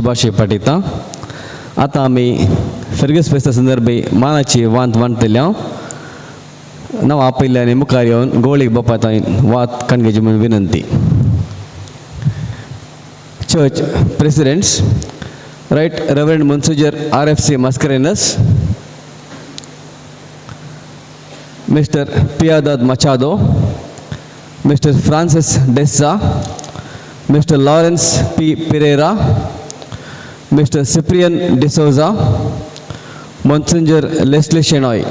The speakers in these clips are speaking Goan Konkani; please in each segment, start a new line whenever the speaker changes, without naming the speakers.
शुभाशय पाठयता. आतां आमी फेरगस फेस्ता संदर्भी मानाची वांत वांटतले. नांव आपयल्ले आनी मुखार येवन गोळीक बापाताय वात काणगेची म्हूण विनंती. Church presidents, Right Reverend Monsignor R.F.C. Mascarenhas, Mr. Piedad Machado, Mr. Francis Dessa, Mr. Lawrence P. Pereira, Mr. Cyprian D'Souza, Monsignor Leslie Shenoy.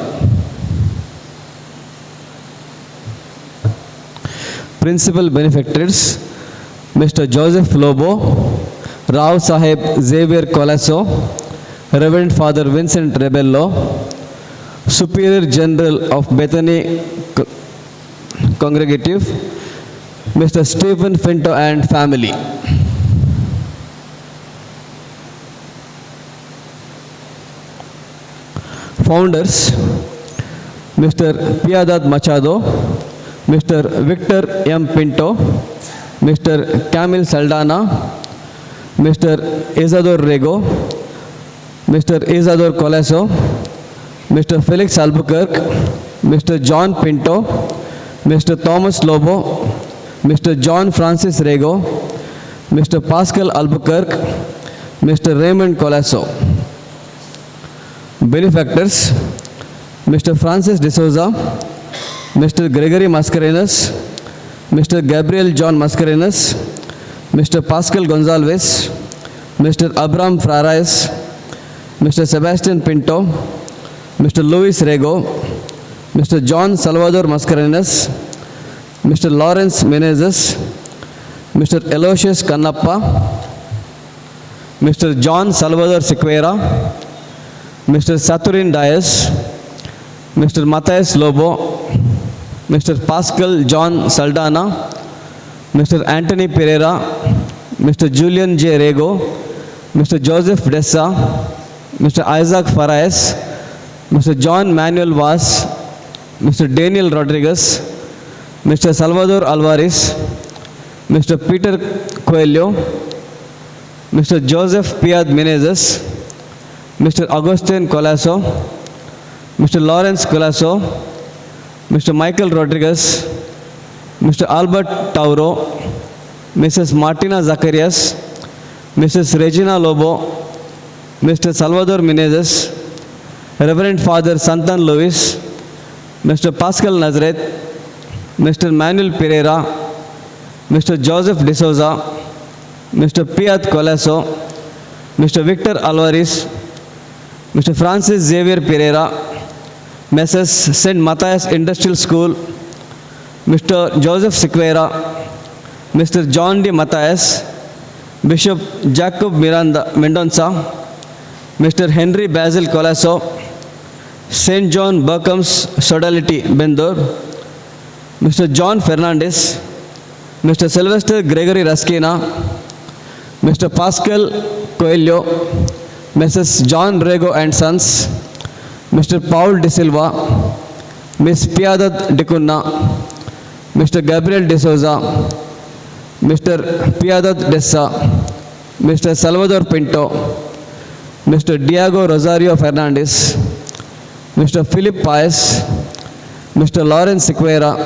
Principal benefactors, Mr. Joseph Lobo, Rao Saheb Xavier Colasso, Reverend Father Vincent Rebello, Superior General of Bethany Congregative, Mr. Stephen Finto and family. Founders, Mr. Piedad Machado, Mr. Victor M. Pinto, Mr. Camille Saldana, Mr. Isadore Rego, Mr. Isadore Colasso, Mr. Felix Albuquerque, Mr. John Pinto, Mr. Thomas Lobo, Mr. John Francis Rego, Mr. Pascal Albuquerque, Mr. Raymond Colasso. Benefactors, Mr. Francis D'Souza, Mr. Gregory Mascarenhas, Mr. Gabriel John Mascarenhas, Mr. Pascal Gonzalez, Mr. Abram Frarais, Mr. Sebastian Pinto, Mr. Luis Rego, Mr. John Salvador Mascarenhas, Mr. Lawrence Menezes, Mr. Aloysius Kannappa, Mr. John Salvador Sequeira, Mr. Saturin Dias, Mr. Matthias Lobo, Mr. Pascal John Saldana, Mr. Anthony Pereira, Mr. Julian J. Rego, Mr. Joseph Dessa, Mr. Isaac Farias, Mr. John Manuel Vaz, Mr. Daniel Rodriguez, Mr. Salvador Alvarez, Mr. Peter Coelho, Mr. Joseph Piad Menezes, Mr. Augustin Colasso, Mr. Lawrence Colasso, Mr. Michael Rodriguez, Mr. Albert Tauro, Mrs. Martina Zacharias, Mrs. Regina Lobo, Mr. Salvador Menezes, Reverend Father Santan Luis, Mr. Pascal Nazareth, Mr. Manuel Pereira, Mr. Joseph D'Souza, Mr. Piat Colasso, Mr. Victor Alvarez, Mr. Francis Xavier Pereira, Mrs. St. Matthias Industrial School, Mr. Joseph Sequeira, Mr. John D. Matthias, Bishop Jacob Miranda Mendonça, Mr. Henry Basil Colasso, St. John Burkham's Sodality, Bendur, Mr. John Fernandez, Mr. Sylvester Gregory Raskina, Mr. Pascal Coelho, Mrs. John Rego and Sons, Mr. Paul De Silva, Miss Piadad Dicunna, Mr. Gabriel De Souza, Mr. Piadad Dessa, Mr. Salvador Pinto, Mr. Diego Rosario Fernandez, Mr. Philip Pius, Mr. Lawrence Sequeira,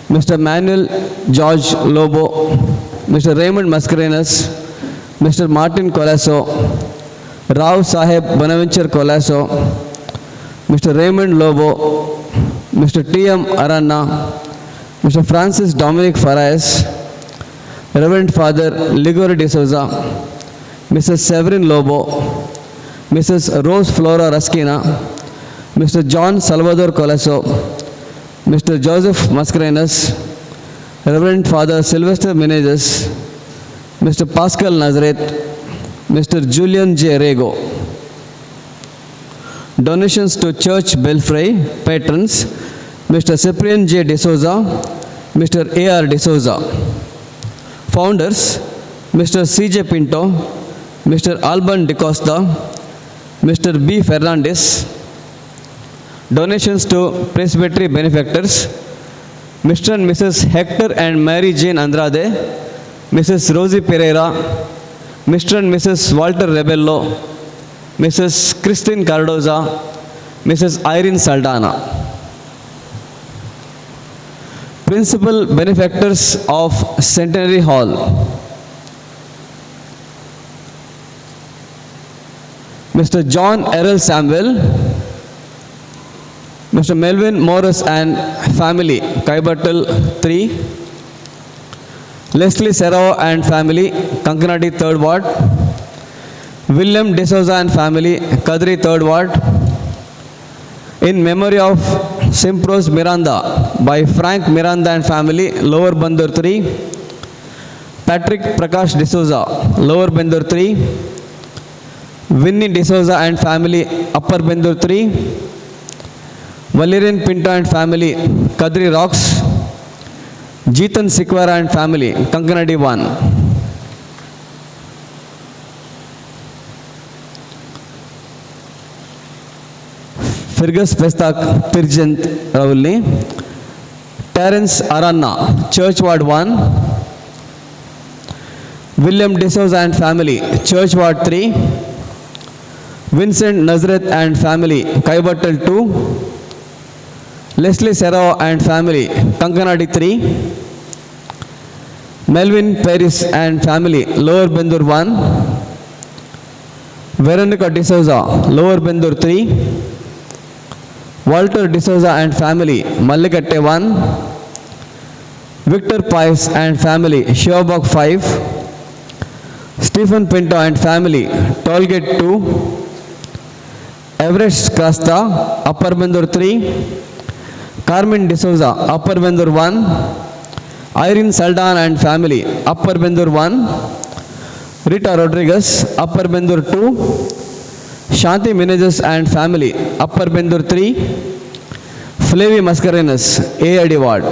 Mr. Manuel George Lobo, Mr. Raymond Mascarenhas, Mr. Martin Colasso, Rao Saheb Bonaventure Colasso, Mr. Raymond Lobo, Mr. T.M. Aranna, Mr. Francis Dominic Farias, Reverend Father Ligor de Souza, Mrs. Severin Lobo, Mrs. Rose Flora Raskina, Mr. John Salvador Colasso, Mr. Joseph Mascarenhas, Reverend Father Sylvester Menezes, Mr. Pascal Nazareth, Mr. Julian J. Rego. Donations to Church Belfry patrons, Mr. Cyprian J. D'Souza, Mr. A.R. D'Souza. Founders, Mr. C.J. Pinto, Mr. Alban DeCosta, Mr. B. Fernandez. Donations to Presbytery benefactors, Mr. and Mrs. Hector and Mary Jane Andrade, Mrs. Rosie Pereira, Mr and Mrs Walter Rebello, Mrs Christine Cardoza, Mrs Irene Saldana. Principal benefactors of Centenary Hall: Mr. John Errol Samuel, Mr. Melvin Morris and family, Kaibatal 3, Leslie Serrao and family, Kankanadi 3rd Ward, William D'Souza and family, Kadri 3rd Ward, in memory of Simprose Miranda by Frank Miranda and family, Lower Bandur 3, Patrick Prakash D'Souza, Lower Bendur 3, Winnie D'Souza and family, Upper Bendur 3, Valerian Pinto and family, Kadri Rocks, Jeetan Sikwara and family, Kankanadi 1. Fergus Pestak Pirjant Ravulni, Terence Aranna, Church Ward 1, William D'Souza and family, Church Ward 3, Vincent Nazareth and family, Kaibatal 2, Leslie Serrao and family, Kankanadi 3, Melvin Paris and family, Lower Bendur 1, Veronica D'Souza, Lower Bendur 3, Walter D'Souza and family, Mallikatte 1, Victor Pius and family, Shivabag 5, Stephen Pinto and family, Tollgate 2, Everest Krasta, Upper Bendur 3, Carmen D'Souza, Upper Bendur 1, Irene Saldan and family, Upper Bendur 1, Rita Rodriguez, Upper Bendur 2, Shanti Menezes and family, Upper Bendur 3, Flavi Mascarenas, AID Ward.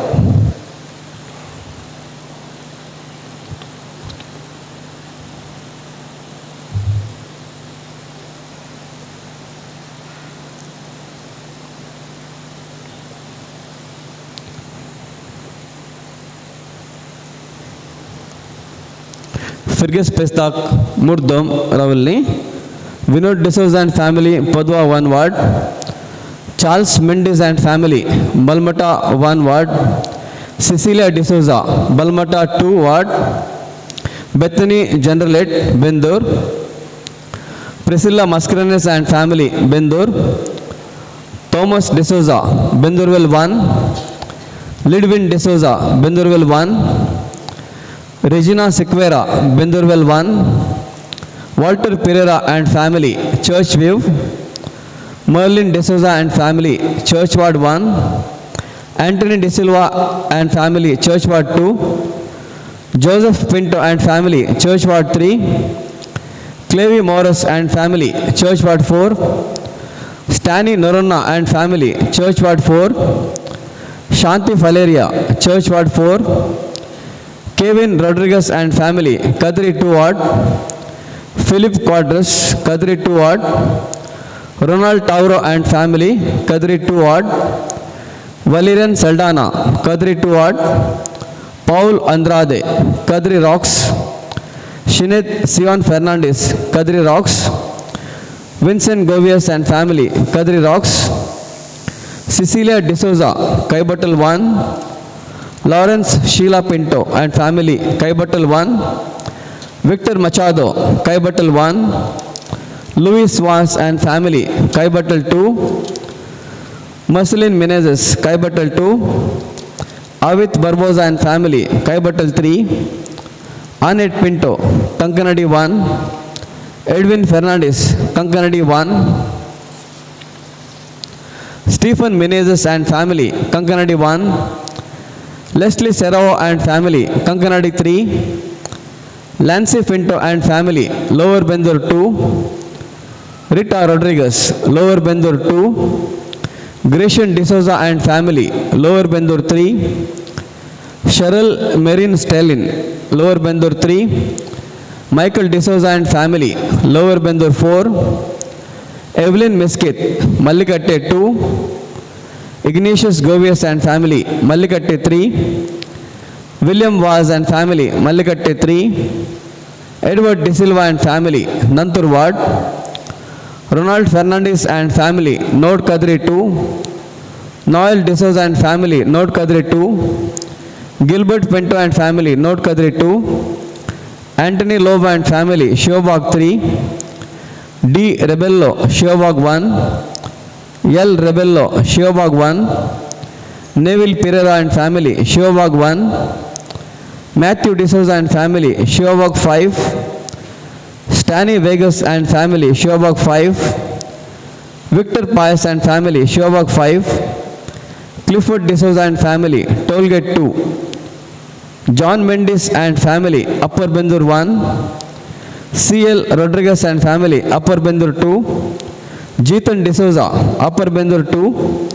Fergus Pestak Murdom Ravalli, Vinod D'Souza and family, Padwa 1 Ward, Charles Mendes and family, Balmata 1 Ward, Cecilia D'Souza, Balmata 2 Ward, Bethany Generalate, Bendur, Priscilla Mascarenhas and family, Bendur, Thomas D'Souza, Bendurwell 1, Lidwin D'Souza, Bendurwell 1, Regina Sequeira, Bendurwell 1, Walter Pereira and family, Church View, Merlin D'Souza and family, Church Ward 1, Anthony De Silva and family, Church Ward 2, Joseph Pinto and family, Church Ward 3, Clevy Morris and family, Church Ward 4, Stani Noronna and family, Church Ward 4, Shanti Valeria, Church Ward 4, Kevin Rodriguez and family, Kadri 2 Ward, Philip Quadras, Kadri 2 Ward, Ronald Tauro and family, Kadri 2 Ward, Valerian Saldana, Kadri 2 Ward, Paul Andrade, Kadri Rocks, Shineth Sion Fernandez, Kadri Rocks, Vincent Govias and family, Kadri Rocks, Cecilia D'Souza, Kaibatal 1, Lawrence Sheila Pinto and family, Kaibatal 1, Victor Machado, Kaibatal 1, Luis Vaz and family, Kaibatal 2, Marceline Menezes, Kaibatal 2, Avit Barboza and family, Kaibatal 3, Annette Pinto, Kankanadi 1, Edwin Fernandez, Kankanadi 1, Stephen Menezes and family, Kankanadi 1, Leslie Serrao and family, Kankanadi 3, Lancy Pinto and family, Lower Bendur 2, Rita Rodriguez, Lower Bendur 2, Gratian D'Souza and family, Lower Bendur 3, Cheryl Marin Stalin, Lower Bendur 3, Michael D'Souza and family, Lower Bendur 4, Evelyn Miskit, Mallikatte 2, Ignatius Govias and family, Mallikatte 3, William Vaz and family, Mallikatte 3, Edward D'Silva and family, Nanthoor ward, Ronald Fernandes and family, North Kadri 2, Noel D'Souza and family, North Kadri 2, Gilbert Pinto and family, North Kadri 2, Antony Lobo and family, Sheobagh 3, D Rebello, Sheobagh 1, L Rebello, Sheobagh 1, Neville Pereira and family, Sheobagh 1, Matthew D'Souza and family, Sheobagh 5, Stany Vegas and family, Sheobagh 5, Victor Pius and family, Sheobagh 5, Clifford D'Souza and family, Tollgate 2, John Mendes and family, Upper Bendur 1, C.L. Rodriguez and family, Upper Bendur 2, Jeetan D'Souza, Upper Bendur 2,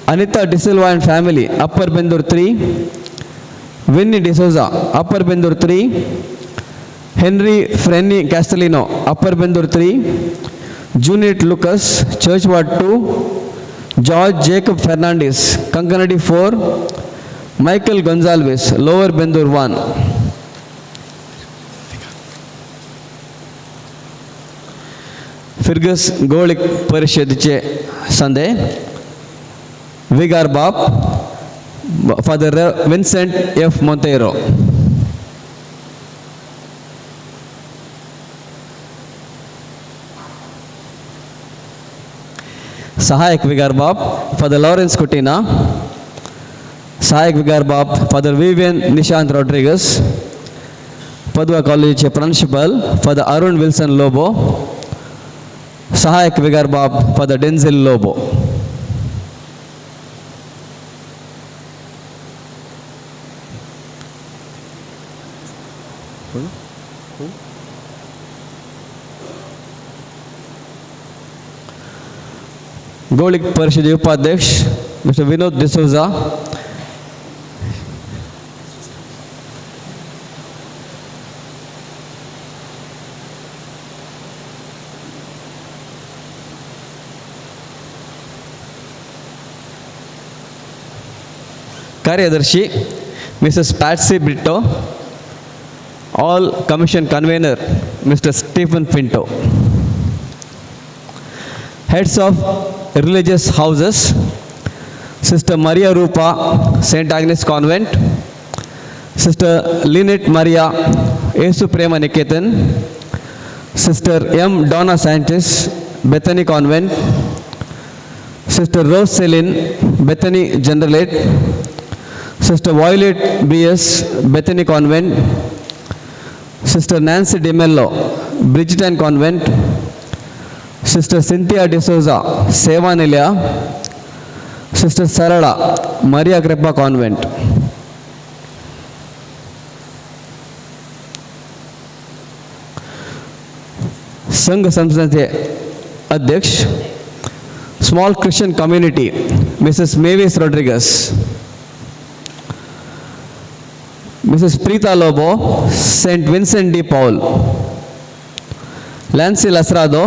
Anita D'Silva and family, Upper Bendur 3, Winnie D'Souza, Upper Bendur 3, Henry Frenny Castellino, Upper Bendur 3, Juniet Lucas, Church Ward 2, George Jacob Fernandez, Kankanadi 4, Michael Gonzalez, Lower Bendur 1. Fergus Golik परिषदेचे संदे विगार बाप फादर विन्सेंट एफ मोंतेरो. सहायक विगार बाप फादर लॉरेन्स कुटीना, सहायक विगार बाप father Vivian Nishant Rodrigues, Padua कॉलेजचे principal father Arun Wilson Lobo, सहायक विगार बाप फादर डेन्झिल लोबो. गोळिक परिषद उपाध्यक्ष मिस्टर विनोद डिसोजा, ಕಾರ್ಯದರ್ಶಿ Mrs Patsy Britto, all commission convener Mister Stephen Pinto, heads of religious houses Sister Maria Rupa, Saint Agnes Convent, Sister Lynette Maria, Yesu Prema Niketan, Sister M Donna Sanchez, Bethany Convent, Sister Rose Celine, Bethany Generalate, Sister Violet B S, Bethany Convent, Sister Nancy D'Mello, Bridgeton Convent, Sister Cynthia D'Souza, Seva Nilaya, Sister Sarala, Maria Kripa Convent. संघ संस्थेचे अध्यक्ष small Christian community Mrs Mavis Rodrigues, Mrs Preetha Lobo, Saint Vincent de Paul, Lancy Lasrado,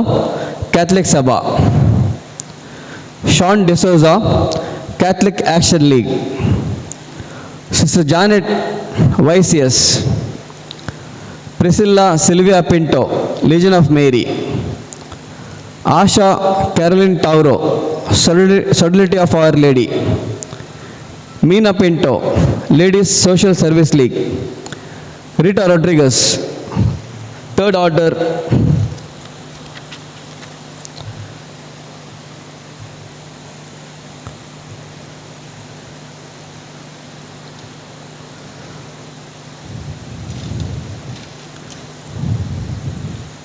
Catholic Sabha, Shawn D'Souza, Catholic Action League, Sister Janet, YCS, Priscilla Sylvia Pinto, Legion of Mary, Asha Caroline Tauro, Sodality of Our Lady, Meena Pinto, Ladies Social Service League, Rita Rodriguez, Third Order.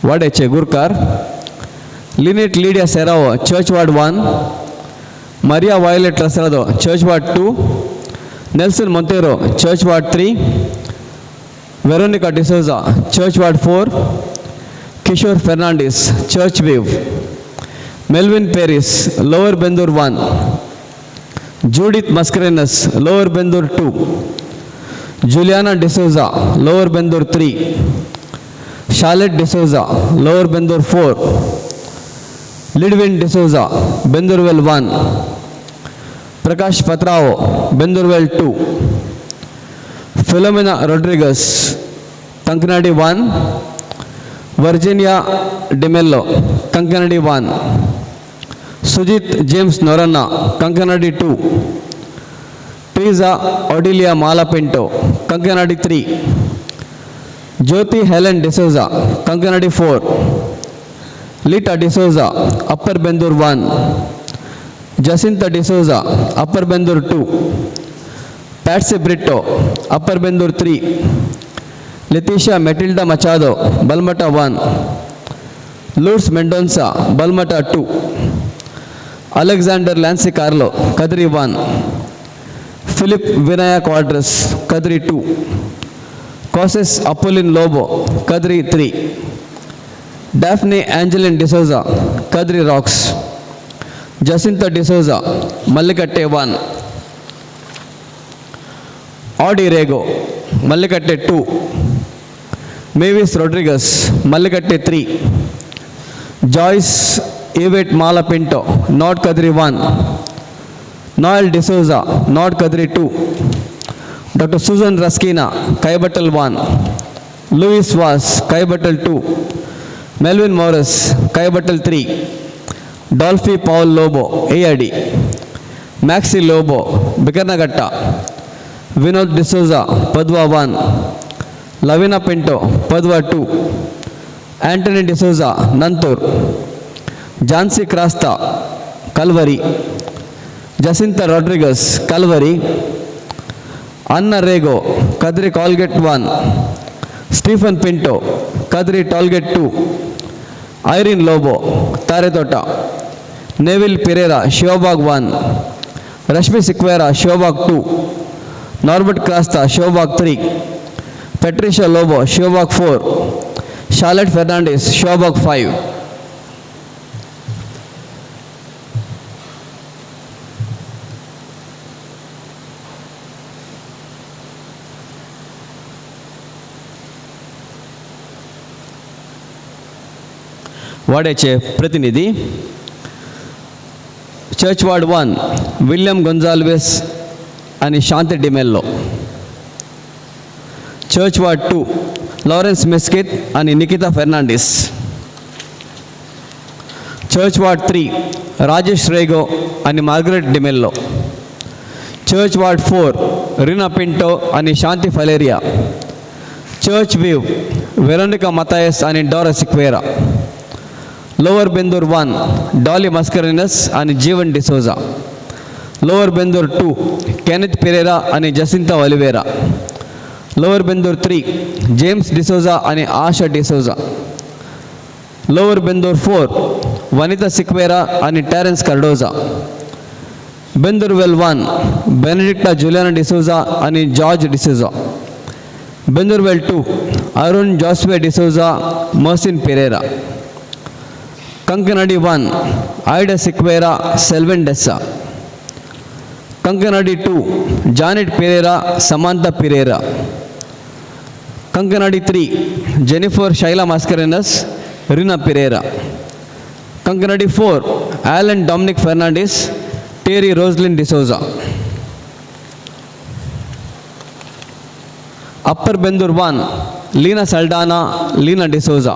वाडेचे गुरकार Lynette Lydia Serrao, Church Ward 1, Maria Violet Lasrado, Church Ward 2, Nelson Monteiro, Church Ward 3, Veronica D'Souza, Church Ward 4, Kishore Fernandes, Church Wave, Melvin Paris, Lower Bendur 1, Judith Mascarenhas, Lower Bendur 2, Juliana D'Souza, Lower Bendur 3, Charlotte D'Souza, Lower Bendur 4, Lidwin D'Souza, Bendoorwell 1, Prakash Patrao, Bendoorwell 2, Philomena Rodriguez, Kankanady 1, Virginia D'Mello, Kankanady 1, Sujith James Noronha, Kankanady 2, Treesa Odilia Mala Pinto, Kankanady 3, Jyothi Helen D'Souza, Kankanady 4, Lita D'Souza, Upper Bendur 1, Jacinta D'Souza, Upper Bendur 2, Patsy Britto, Upper Bendur 3, Letitia Matilda Machado, Balmatta 1, Lourdes Mendonca, Balmatta 2, Alexander Lancy Carlo, Kadri 1, Philip Vinaya Quadras, Kadri 2, Causes Apolline Lobo, Kadri 3, Daphne Angeline D'Souza, Kadri Rocks, Jacinta D'Souza, Mallikatte 1, Audi Rego, Mallikatte 2, Mavis Rodriguez, Mallikatte 3, Joyce Yvette Mala Pinto, North Kadri 1, Noel D'Souza, North Kadri 2, Doctor Susan Raskina, Kaibattal 1, Louis Vaz, Kaibattal 2, Melvin Morris, Kaibattal 3, Dolphy Paul Lobo, AID, Maxi Lobo, Bikarnagatta, Vinod D'Souza, Padwa 1, Lavina Pinto, Padwa 2, Antony D'Souza, Nanthoor, Jancy Crasta, Kalvari, Jacinta Rodrigues, Kalvari, Anna Rego, Kadri Tollgate 1, Stephen Pinto, Kadri Tollgate 2, Irene Lobo, Tarethota, Neville Pereira, Shivabag 1, Rashmi Sequeira, Shivabag 2, Norbert Crasta, Shivabag 3, Patricia Lobo, Shivabag 4, Charlotte Fernandes, Shivabag 5. वाड्याचे प्रतिनिधी, चर्च वॉर्ड 1, विल्यम गोन्झाल्वेस आणि Shant D'Mello. Church ward 2, Lawrence Miskith आणि Nikita Fernandes. Church ward 3, Rajesh Rego आणि Margaret D'Mello. Church ward 4, Reena Pinto आणि Shanti Faleiro. Church view, Veronica Mathias आणि Dora Sequeira. Lower Bendur 1, Dolly Mascarenhas आणि Jeevan D'Souza. Lower Bendur 2, Kenneth Pereira आणि Jacinta Oliveira. Lower Bendur 3, James D'Souza आणि Asha D'Souza. Lower Bendur 4, Vanita Sequeira आणि Terence Cardoza. Bendoorwell 1, Benedicta Juliana D'Souza आणि जॉर्ज डिसोजा. बेंदूरवेल 2, अरुण जॉस्वे D'Souza, Mercine Pereira. Kankanady 1, Ida Sequeira, Selwyn D'Sa. Kankanady 2, Janet Pereira, Samantha Pereira. Kankanady 3, Jennifer Shaila Mascarenhas, Reena Pereira. Kankanady 4, Alan Dominic Fernandes, Terry Roslin D'Souza. Upper Bendur 1, Leena Saldana, Leena D'Souza.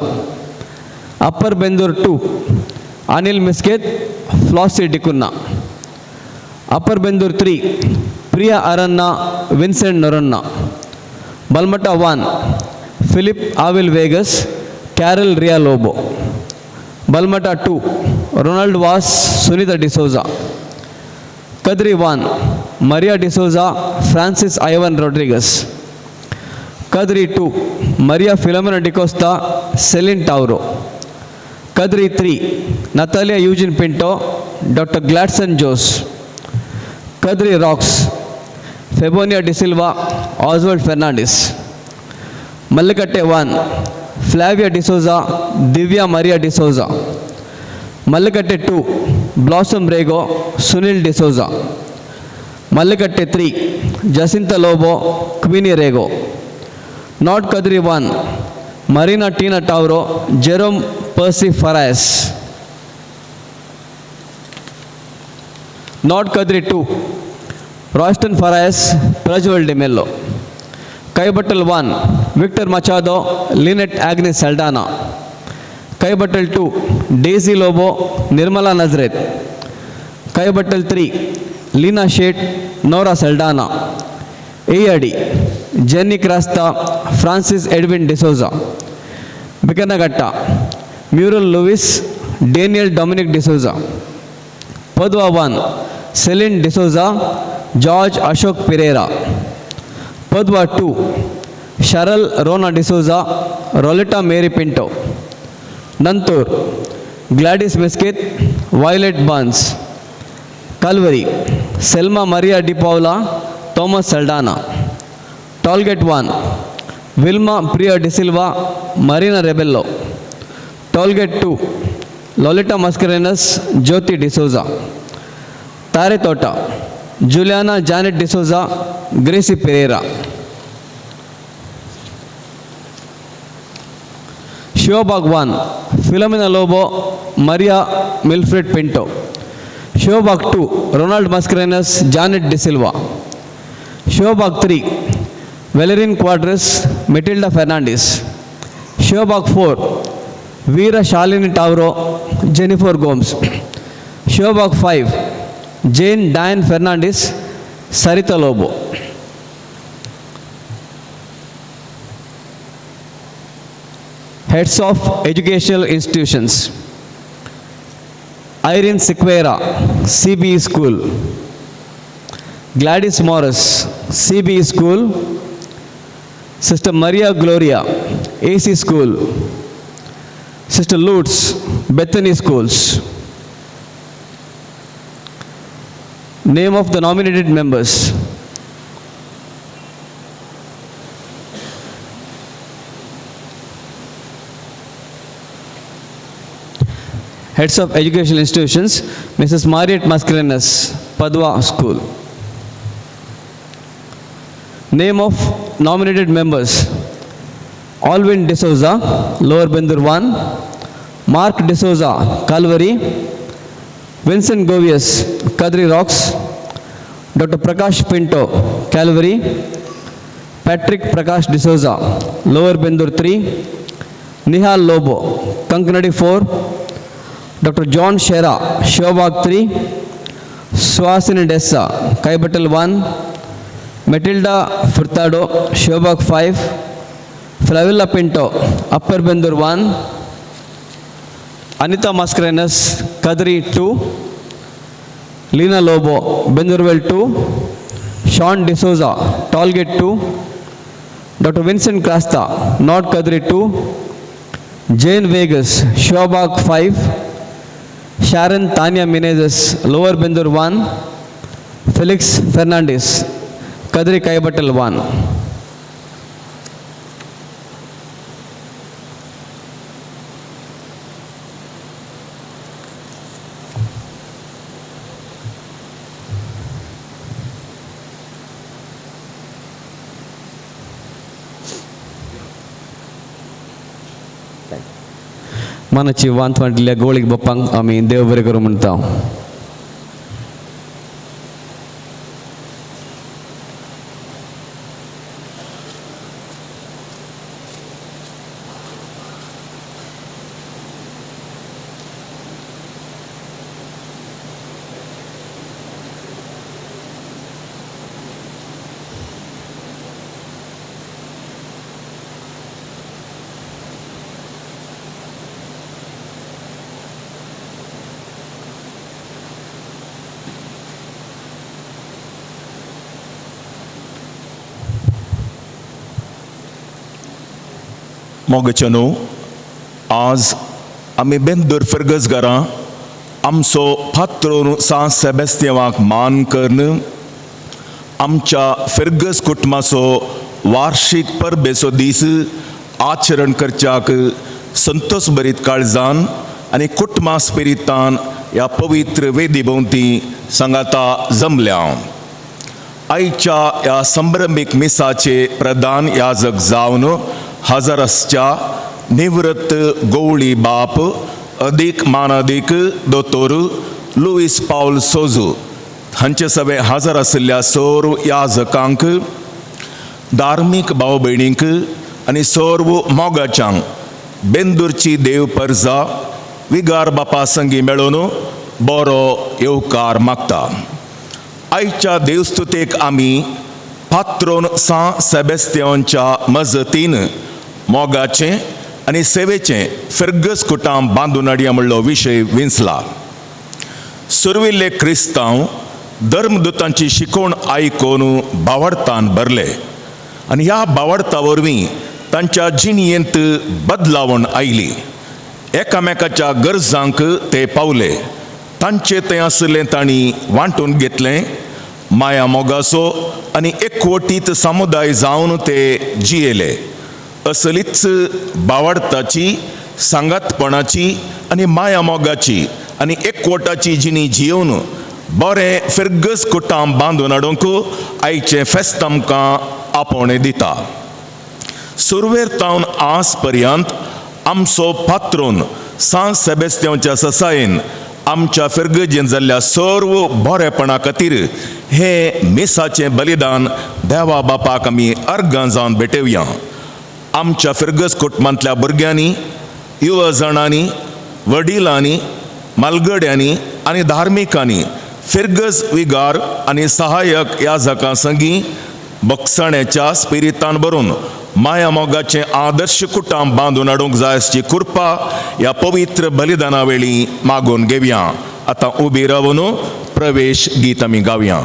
Upper Bendur 2, Anil Misket, Flossie D'Cunha. Upper Bendur 3, Priya Aranna, Vincent Noronha. Balmatta 1, Philip Avil Vegas, Carol Ria Lobo. Balmatta 2, Ronald Vaz, Sunita D'Souza. Kadri 1, Maria D'Souza, Francis Ivan Rodrigues. Kadri 2, Maria Philomena D'Costa, Celine Tauro. Kadri 3, Natalia Eugene Pinto, Doctor Gladson Jose. Kadri Rocks, Febonia D'Silva, Oswald Fernandes. Mallikatte 1, Flavia D'Souza, Divya Maria D'Souza. Mallikatte 2, Blossom Rego, Sunil D'Souza. Mallikatte 3, Jacinta Lobo, Queenie Rego. North Kadri 1, Marina Tina Tauro, Jerome Percy Farias. North Kadri 2, Royston Farias, Prajwal D'Mello. Kaibattal 1, Victor Machado, Lynette Agnes Saldana. Kaibattal 2, Daisy Lobo, Nirmala Nazareth. Kaibattal 3, Leena Sheth, Nora Saldana. Eyadi, Jenny Crasta, Francis Edwin D'Souza. Bikanagatta, Muriel Lewis, Daniel Dominic D'Souza. Padwa 1, Celine D'Souza, George Ashok Pereira. Padwa 2, Sharal Rona D'Souza, Roletta Mary Pinto. Nanthoor, Gladys Mesquite, Violet Barnes. Calvary, Selma Maria Di Paula, Thomas Saldana. Tollgate 1, Wilma Priya D'Silva, Marina Rebello. Tollgate 2, Lolita Mascarenhas, Jyoti D'Souza. Taretota, Juliana Janet D'Souza, Gracie Pereira. Shivabag 1, Philomena Lobo, Maria Milfred Pinto. Shivabag 2, Ronald Mascarenhas, Janet D'Silva. Shivabag 3, Valerin Quadras, Matilda Fernandez. Shivabag 4, Veera Shalini Tavro, Jennifer Gomes. Shivabag 5, Jane Diane Fernandez, Sarita Lobo. Heads of educational institutions: Irene Sequeira, CBE School. Gladys Morris, CBE School. Sister Maria Gloria, AC School. Sister Lutz, Bethany Schools. Name of the nominated members. Heads of educational institutions, Mrs. Mariette Mascarenhas, Padwa School. Name of nominated members: Alvin D'Souza, Lower Bendur 1, Mark D'Souza, Calvary, Vincent Govius, Kadri Rocks, Dr. Prakash Pinto, Calvary, Patrick Prakash D'Souza, Lower Bendur 3, Nihal Lobo, Kankanadi 4, Dr. John Shera, Shobag 3, Swasini Dessa, Kaibatal 1, Matilda Furtado, Shobag 5, Flavilla Pinto, Upper Bendur 1, Anita Mascarenhas, Kadri 2, Lina Lobo, Bendurwell 2, Sean D'Souza, Tollgate 2, Dr. Vincent Crasta, North Kadri 2, Jane Vegas, Shobag 5, Sharon Tanya Menezes, Lower Bendur 1, Felix Fernandez, Kadri Kaibatal 1. मनाची वांत वांटिल्ल्या गोळीक बाप्पांक आमी देव बरें करूं म्हणटा.
मोगाचो न्हू, आज आमी बेंदूर फिर्गज घरां आमचो पात्रोन सांत सेबेस्तियांवाक मान करून आमच्या फिर्गज कुटुंबाचो वार्षीक परबेचो दीस आचरण करच्याक संतोष भरीत काळजान आनी कुटुंबा स्पिरितान ह्या पवित्र वेदी भोंवती सांगाता जमल्या. आयच्या ह्या संभ्रमीक मिसाचे प्रधान याजक जावन हजर आसच्या निवृत्त गवळी बाप अदीक मानादीक दोतोर लुईस पावल सोजू हांचे सगळे हजर आशिल्ल्या सर्व याजकांक, धार्मीक भाव भयणींक आनी सर्व मोगाच्यांक बेंदूरची देव परजा विगार बापा संगी मेळोवन बरो येवकार मागता. आयच्या देवस्तुतेक आमी पात्रोन सां सेबेस्तियांच्या मजतीन मोगाचें आनी सेवेचें फिर्गज कुटाम बांदून हाडया म्हणलो विशय विंचला. सुर्विल्ले क्रिस्तांव धर्मदूतांची शिकवण आयकून बावडतान भरले आनी ह्या बावडता वरवीं तांच्या जिणयेंत बदलावण आयली. एकामेकाच्या गरजांक ते पावले. तांचे थंय आशिल्लें तांणी वांटून घेतलें. माया मोगाचो आनी एकवटीत समुदाय जावन ते जियेले. असलीच बावडताची, सांगातपणाची आनी माया मोगाची आनी एकवटाची जिणी जियोवन बरें फिर्गज कुटाम बांदून हाडूंक आयचें फेस्त आमकां आपोवणें दिता. सुरवेर तावन आज पर्यंत आमचो पात्रोन सां सेबेस्त्यांवच्या ससायेन आमच्या फिर्गजेन जाल्ल्या सर्व बरेपणा खातीर हें मिसाचें बलिदान देवा बापाक आमी अर्गां जावन भेटोवया. आमच्या फिर्गज कुटुंबांतल्या भुरग्यांनी, युवजणांनी, वडिलांनी, मालगड्यांनी आनी धार्मिकांनी फिर्गज विगार आनी सहायक ह्या जाकां संगी बक्षाण्याच्या स्पिरितान भरून माया मोगाचें आदर्श कुटाम बांदून हाडूंक जाय आसची कृपा ह्या पवित्र बलिदाना वेळी मागून घेवया. आतां उबी रावन प्रवेश गीत आमी गावया.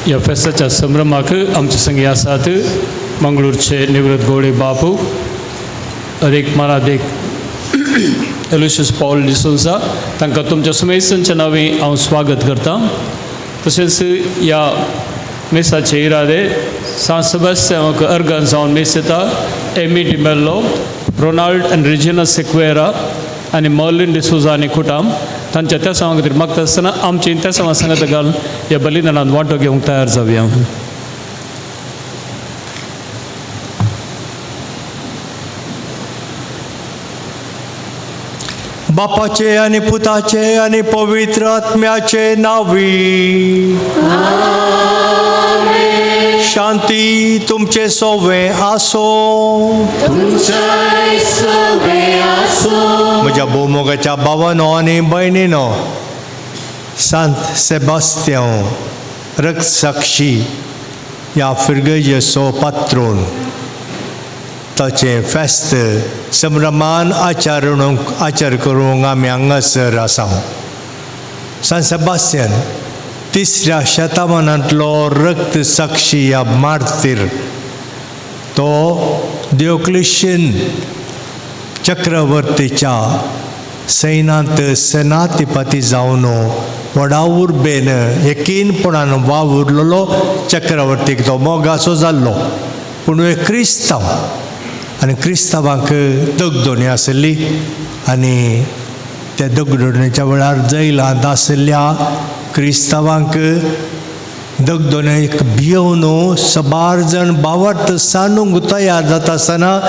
ह्या फेस्ताच्या संभ्रमाक आमचे संगी आसात मंगळूरचे निवृत्त गोळे बापू अदीक मानादीक एलुशियस पावल डिसोजा तांकां तुमच्या सुमेसांच्या नांवी हांव स्वागत करता. तशेंच ह्या मिसाचे इरादे सांत सेबास्तियांवाक अर्गान जावन मीस येता Amy D'Mello, Ronald आनी रिजिना सिक्वेरा आनी मर्लिन डिसोजा आनी कुटाम तांच्या त्या सांगा खातीर मागता आसतना आमची त्या सांगा सांगात घालून ह्या बलिदानांत वांटो घेवंक तयार जावया.
बापाचे आनी पुताचे आनी पवित्र आत्म्याचे नावी. शांती तुमचे सोवे आसो. म्हज्या भोवमोगाच्या भावानो आनी भयणीनो, सांत सेबास्त्यांव रक्तसाक्षी ह्या फिर्गजेचो पात्रोन ताचें फेस्त संभ्रमान आचार करूंक आमी हांगासर आसा. सांत सेबास्तियन तिसऱ्या शतमानांतलो रक्त साक्षी ह्या मार्तीर, तो देवक्लिशन चक्रवर्तीच्या सैनांत सेनाधिपती जावन व्हडा उर्बेन यकीनपणान वावुरलेलो. चक्रवर्तीक तो मोगाचो जाल्लो, पूण एक क्रिस्तांव आनी क्रिस्तांवांक दगदोणी आशिल्ली आनी त्या दगदोणेच्या वेळार जैलांत आशिल्ल्या क्रिस्तांवांक दगदोणेक भियोवन सबार जाण बावट सांडूंक तयार जाता आसतना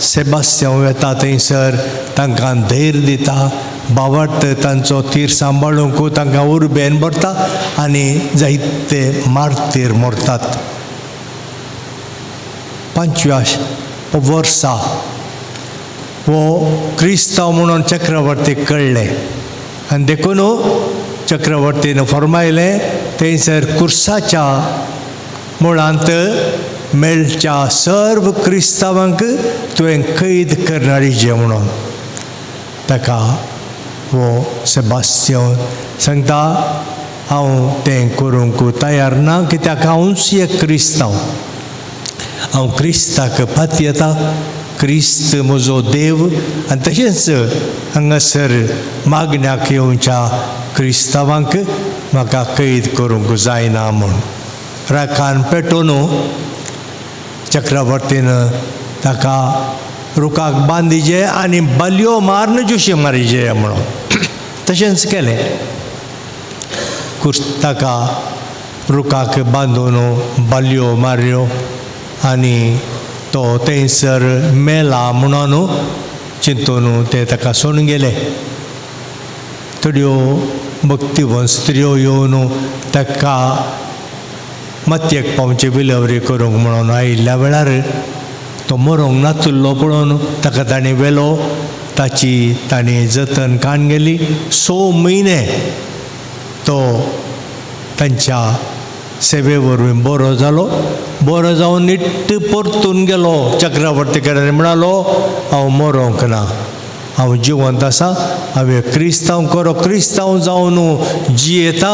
सेबास्त्यांव येता थंयसर तांकां धैर्य दिता, बावट तांचो तीर सांबाळूंक तांकां उर्बेन भरता आनी जायते मार्तीर मरतात. 5व्या वर्सा हो क्रिस्तांव म्हणून चक्रवर्तीक कळ्ळें आनी देखून चक्रवर्तीन फर्मायलें थंयसर कुर्साच्या मुळांत मेळच्या सर्व क्रिस्तांवांक तुवें कैद करणारी म्हणून. ताका हो सेबास्तियांव सांगता हांव तें करूंक तयार ना, कित्याक हांवूच एक क्रिस्तांव, हांव क्रिस्ताक पातयेता, क्रिस्त म्हजो देव आनी तशेंच हांगासर मागण्याक येवच्या क्रिस्तांवांक म्हाका कैद करूंक जायना म्हूण. राखान पेटोवन चक्रवर्तीन ताका रुखाक बांदिजे आनी बालयो मारून जोशी मारिजे म्हणून. तशेंच केलें. ताका रुखाक बांदून बालयो मारल्यो आनी तो थंयसर मेला म्हणून चिंतून ते ताका सोडून गेले. थोड्यो भक्तिवंत स्त्रियो येवन ताका मातयेक पावचे विलवरी करूंक म्हणून आयिल्ल्या वेळार तो मरोंक नातुल्लो पळोवन ताका ताणें व्हेलो. ताची ताणें जतन काण गेली. 6 म्हयने तो तांच्या सेवे वरवीं बरो जालो. बरो जावन निट्ट परतून गेलो चक्रवर्ती कडेन म्हणालो हांव मरोंक ना, हांव जिवंत आसा, हांवें क्रिस्तांव खरो क्रिस्तांव जावन जियेता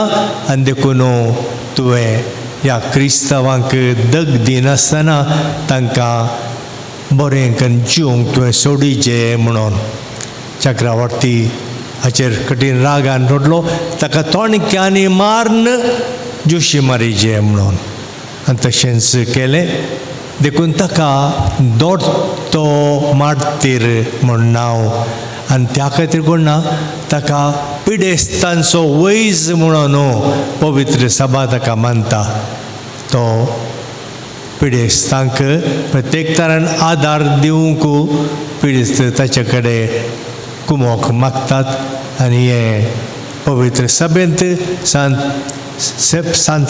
आनी देखून तुवें ह्या क्रिस्तांवांक दग दिनासतना तांकां बरें करून जिवंक तुवें सोडीचें म्हणून. चक्रवर्ती हाचेर कठीण रागान रडलो, ताका तोणक्यांनी मारून जोशी मारिजे म्हणून. आनी तशेंच केलें. देखून ताका दोट्टो मार्तीर म्हूण नांव आनी त्या खातीर कोण ना ताका पिडेस्तांचो वैज म्हणून पवित्र सभा ताका मानता. तो पिडेस्तांक प्रत्येक तरान आदार दिवंक पिडेस्त ताचे कडेन कुमोक मागतात आनी हे पवित्र सभेंत सांत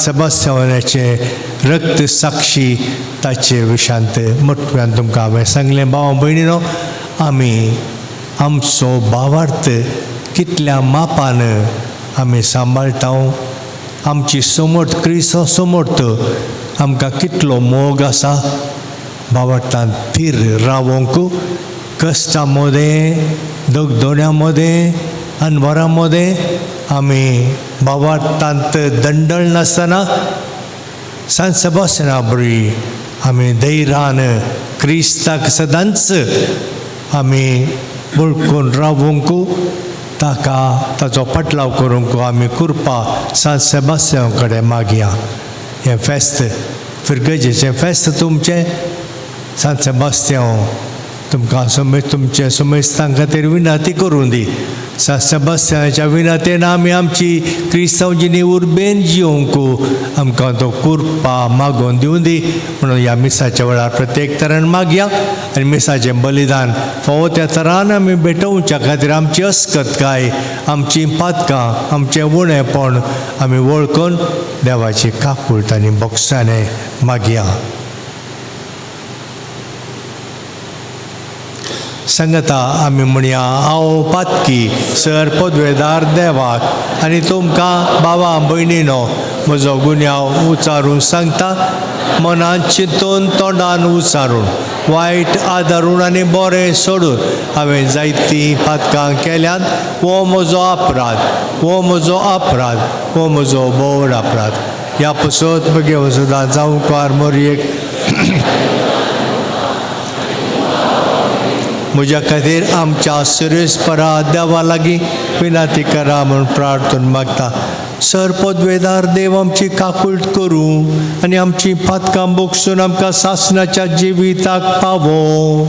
सेबास्तियांवाचें रक्त साक्षी ताचे विशांत मोटव्यान तुमकां हांवें सांगलें. भाव भयणीनो, आमी आमचो भावार्थ कितल्या मापान आमी सांबाळटा, आमची समर्थ क्रिस्त समर्थ आमकां कितलो मोग आसा. भावार्थान थीर रावोंक कश्टां मदें, दगदोण्यां मदें, अनवरां मदें आमी भावार्थांत दंडळ नासतना सांत सेबास्तियना बरी आमी धैर्यान क्रिस्ताक सदांच आमी वळखून रावूंक ताका ताचो पाटलाव करूंक आमी कृपा सांत सेबास्तियांव कडेन मागया. हें फेस्त फिरगजेचें फेस्त तुमचें सांत सेबास्तियांव तुमकां तुमचे समेस्तां खातीर विनंती करूं दी. सांत सेबास्तियाच्या विनंतेन आमी आमची क्रिस्तांव जिणी उर्बेन जिवंक आमकां तो कृपा मागोवन दिवं दी म्हणून ह्या मिसाच्या वेळार प्रत्येक तरान मागया आनी मिसाचें बलिदान फावो त्या तरान आमी भेटोवच्या खातीर आमची अस्कतकाय, आमची पातकां, आमचें उणेपण आमी वळखून देवाची काकूळट आनी बोगसाणें मागया. सांगता आमी म्हणया, हांव पातकी सर पदवेदार देवाक आनी तुमकां बाबा भयणीनो म्हजो गुन्यांव उचारून सांगता, मनान चिंतून तोंडान उचारून वायट आदारून आनी बरें सोडून हांवें जायतीं पातकां केल्यांत. हो म्हजो अपराध, हो म्हजो अपराध, हो म्हजो बोड अपराध. ह्या पसत बगे सुद्दां जावंकार मोरयेक म्हज्या खातीर आमच्या सुरेशपरा देवा लागीं विनंती करा म्हूण प्रार्थना मागता. सर पदवेदार देव आमची काकूळट करूं आनी आमची पातकां बोगसून आमकां सासणाच्या जिविताक पावो.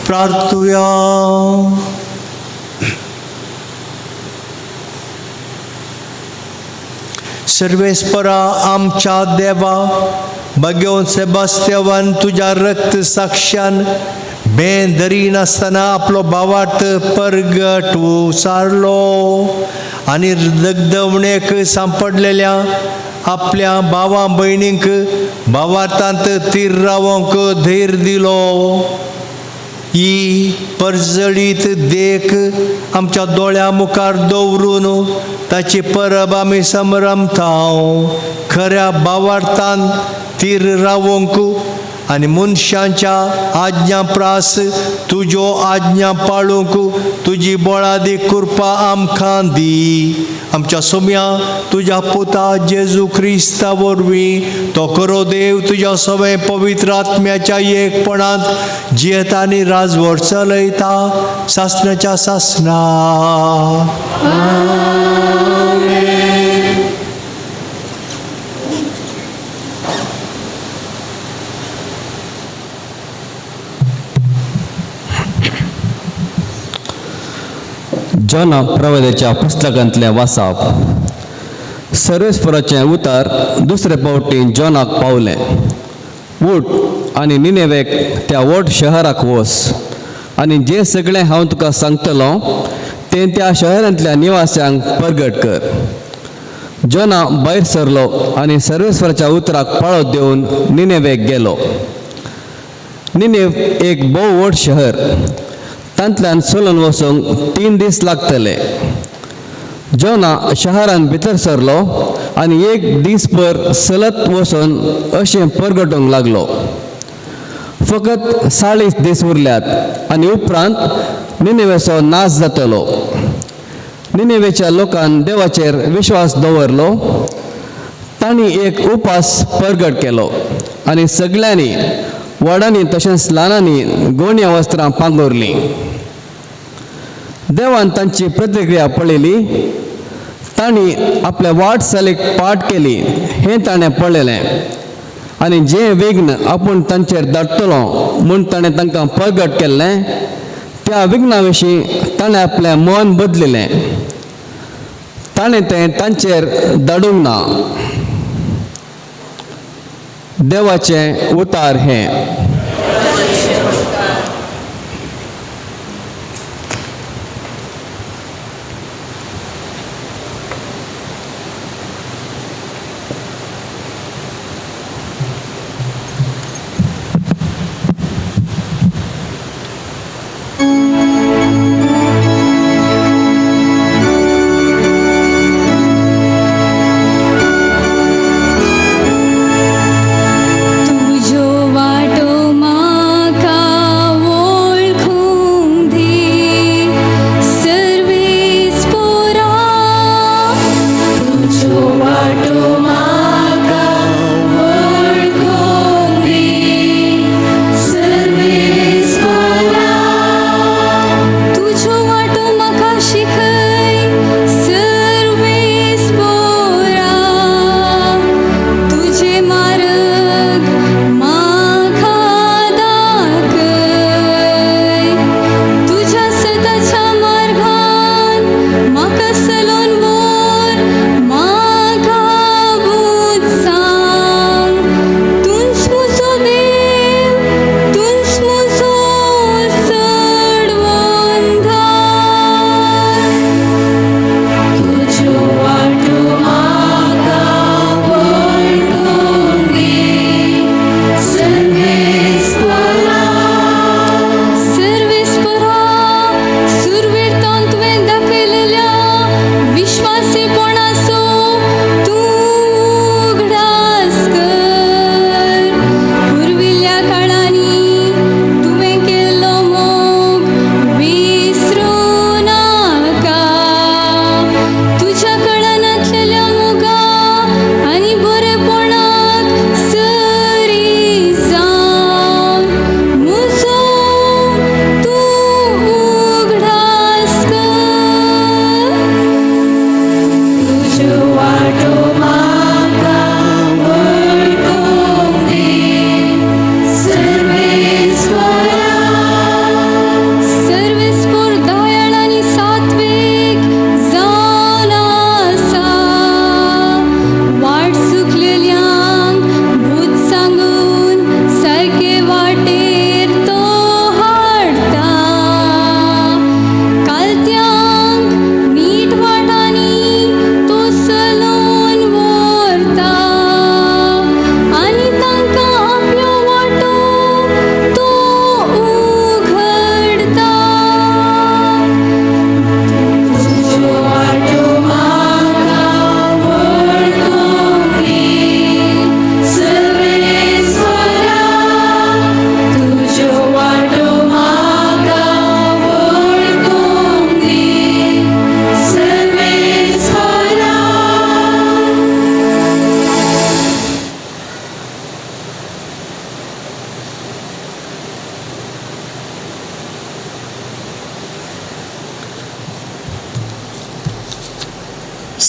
प्रार्थुया. सर्वेस्परा आमच्या देवा, भगवंत सेबास्तियावान तुज्या रक्त साक्षान बेन धरिनासतना आपलो भावार्थ परगट उसारलो आनी दगदवणेक सांपडलेल्या आपल्या भावा भयणींक भावार्थांत तीर रावंक धैर्य दिलो. ही परजळीत देख आमच्या दोळ्या मुखार दवरून ताची परब आमी समरमता. खऱ्या भावार्थान तीर रावंक आनी मनशांच्या आज्ञा प्रास तुज्यो आज्ञा पाळूंक तुजी बळादी कृपा आमकां दी. आमच्या सोम्या तुज्या पुता जेजू क्रिस्ता वरवीं तो खरो देव तुज्या सगळे पवित्र आत्म्याच्या एकपणांत जियेता आनी राजवट चलयता सासणाच्या सासणा.
जॉना प्रवेदाच्या पुस्तकांतलें वासाप. सर्वेस्पराचें उतर दुसरे पावटी जॉनाक पावलें. उठ आनी निनेवेक त्या व्हड शहराक वच आनी जें सगळें हांव तुका सांगतलो तें त्या शहरांतल्या निवास्यांक परगट कर. जॉना भायर सरलो आनी सर्वेस्पराच्या उतराक पाळो दिवन निनेवेक गेलो. निनेव एक भोव व्हड शहर. तांतल्यान चलून वचूंक 3 दीस लागतले. जोना शहरान भितर सरलो आनी एक दीसभर चलत वचून अशें परगटूंक लागलो. फकत 40 दीस उरल्यात आनी उपरांत निनेवेचो नाश जातलो. निनेवेच्या लोकान देवाचेर विश्वास दवरलो. तांणी एक उपास परगट केलो आनी सगळ्यांनी व्हडांनी तशेंच ल्हानांनी गोण्या वस्त्रां पांगुरलीं. देवान तांची प्रतिक्रिया पळयली. तांणी आपल्या वाटचालीक पाट केली हें ताणें पळयलें आनी जें विघ्न आपूण तांचेर धाडटलो म्हूण ताणें तांकां परगट केल्लें त्या विघ्ना विशीं ताणें आपलें मन बदलिलें. ताणें तें तांचेर धाडूंक ना. देवाचें उतार हें.
तुझो वाटो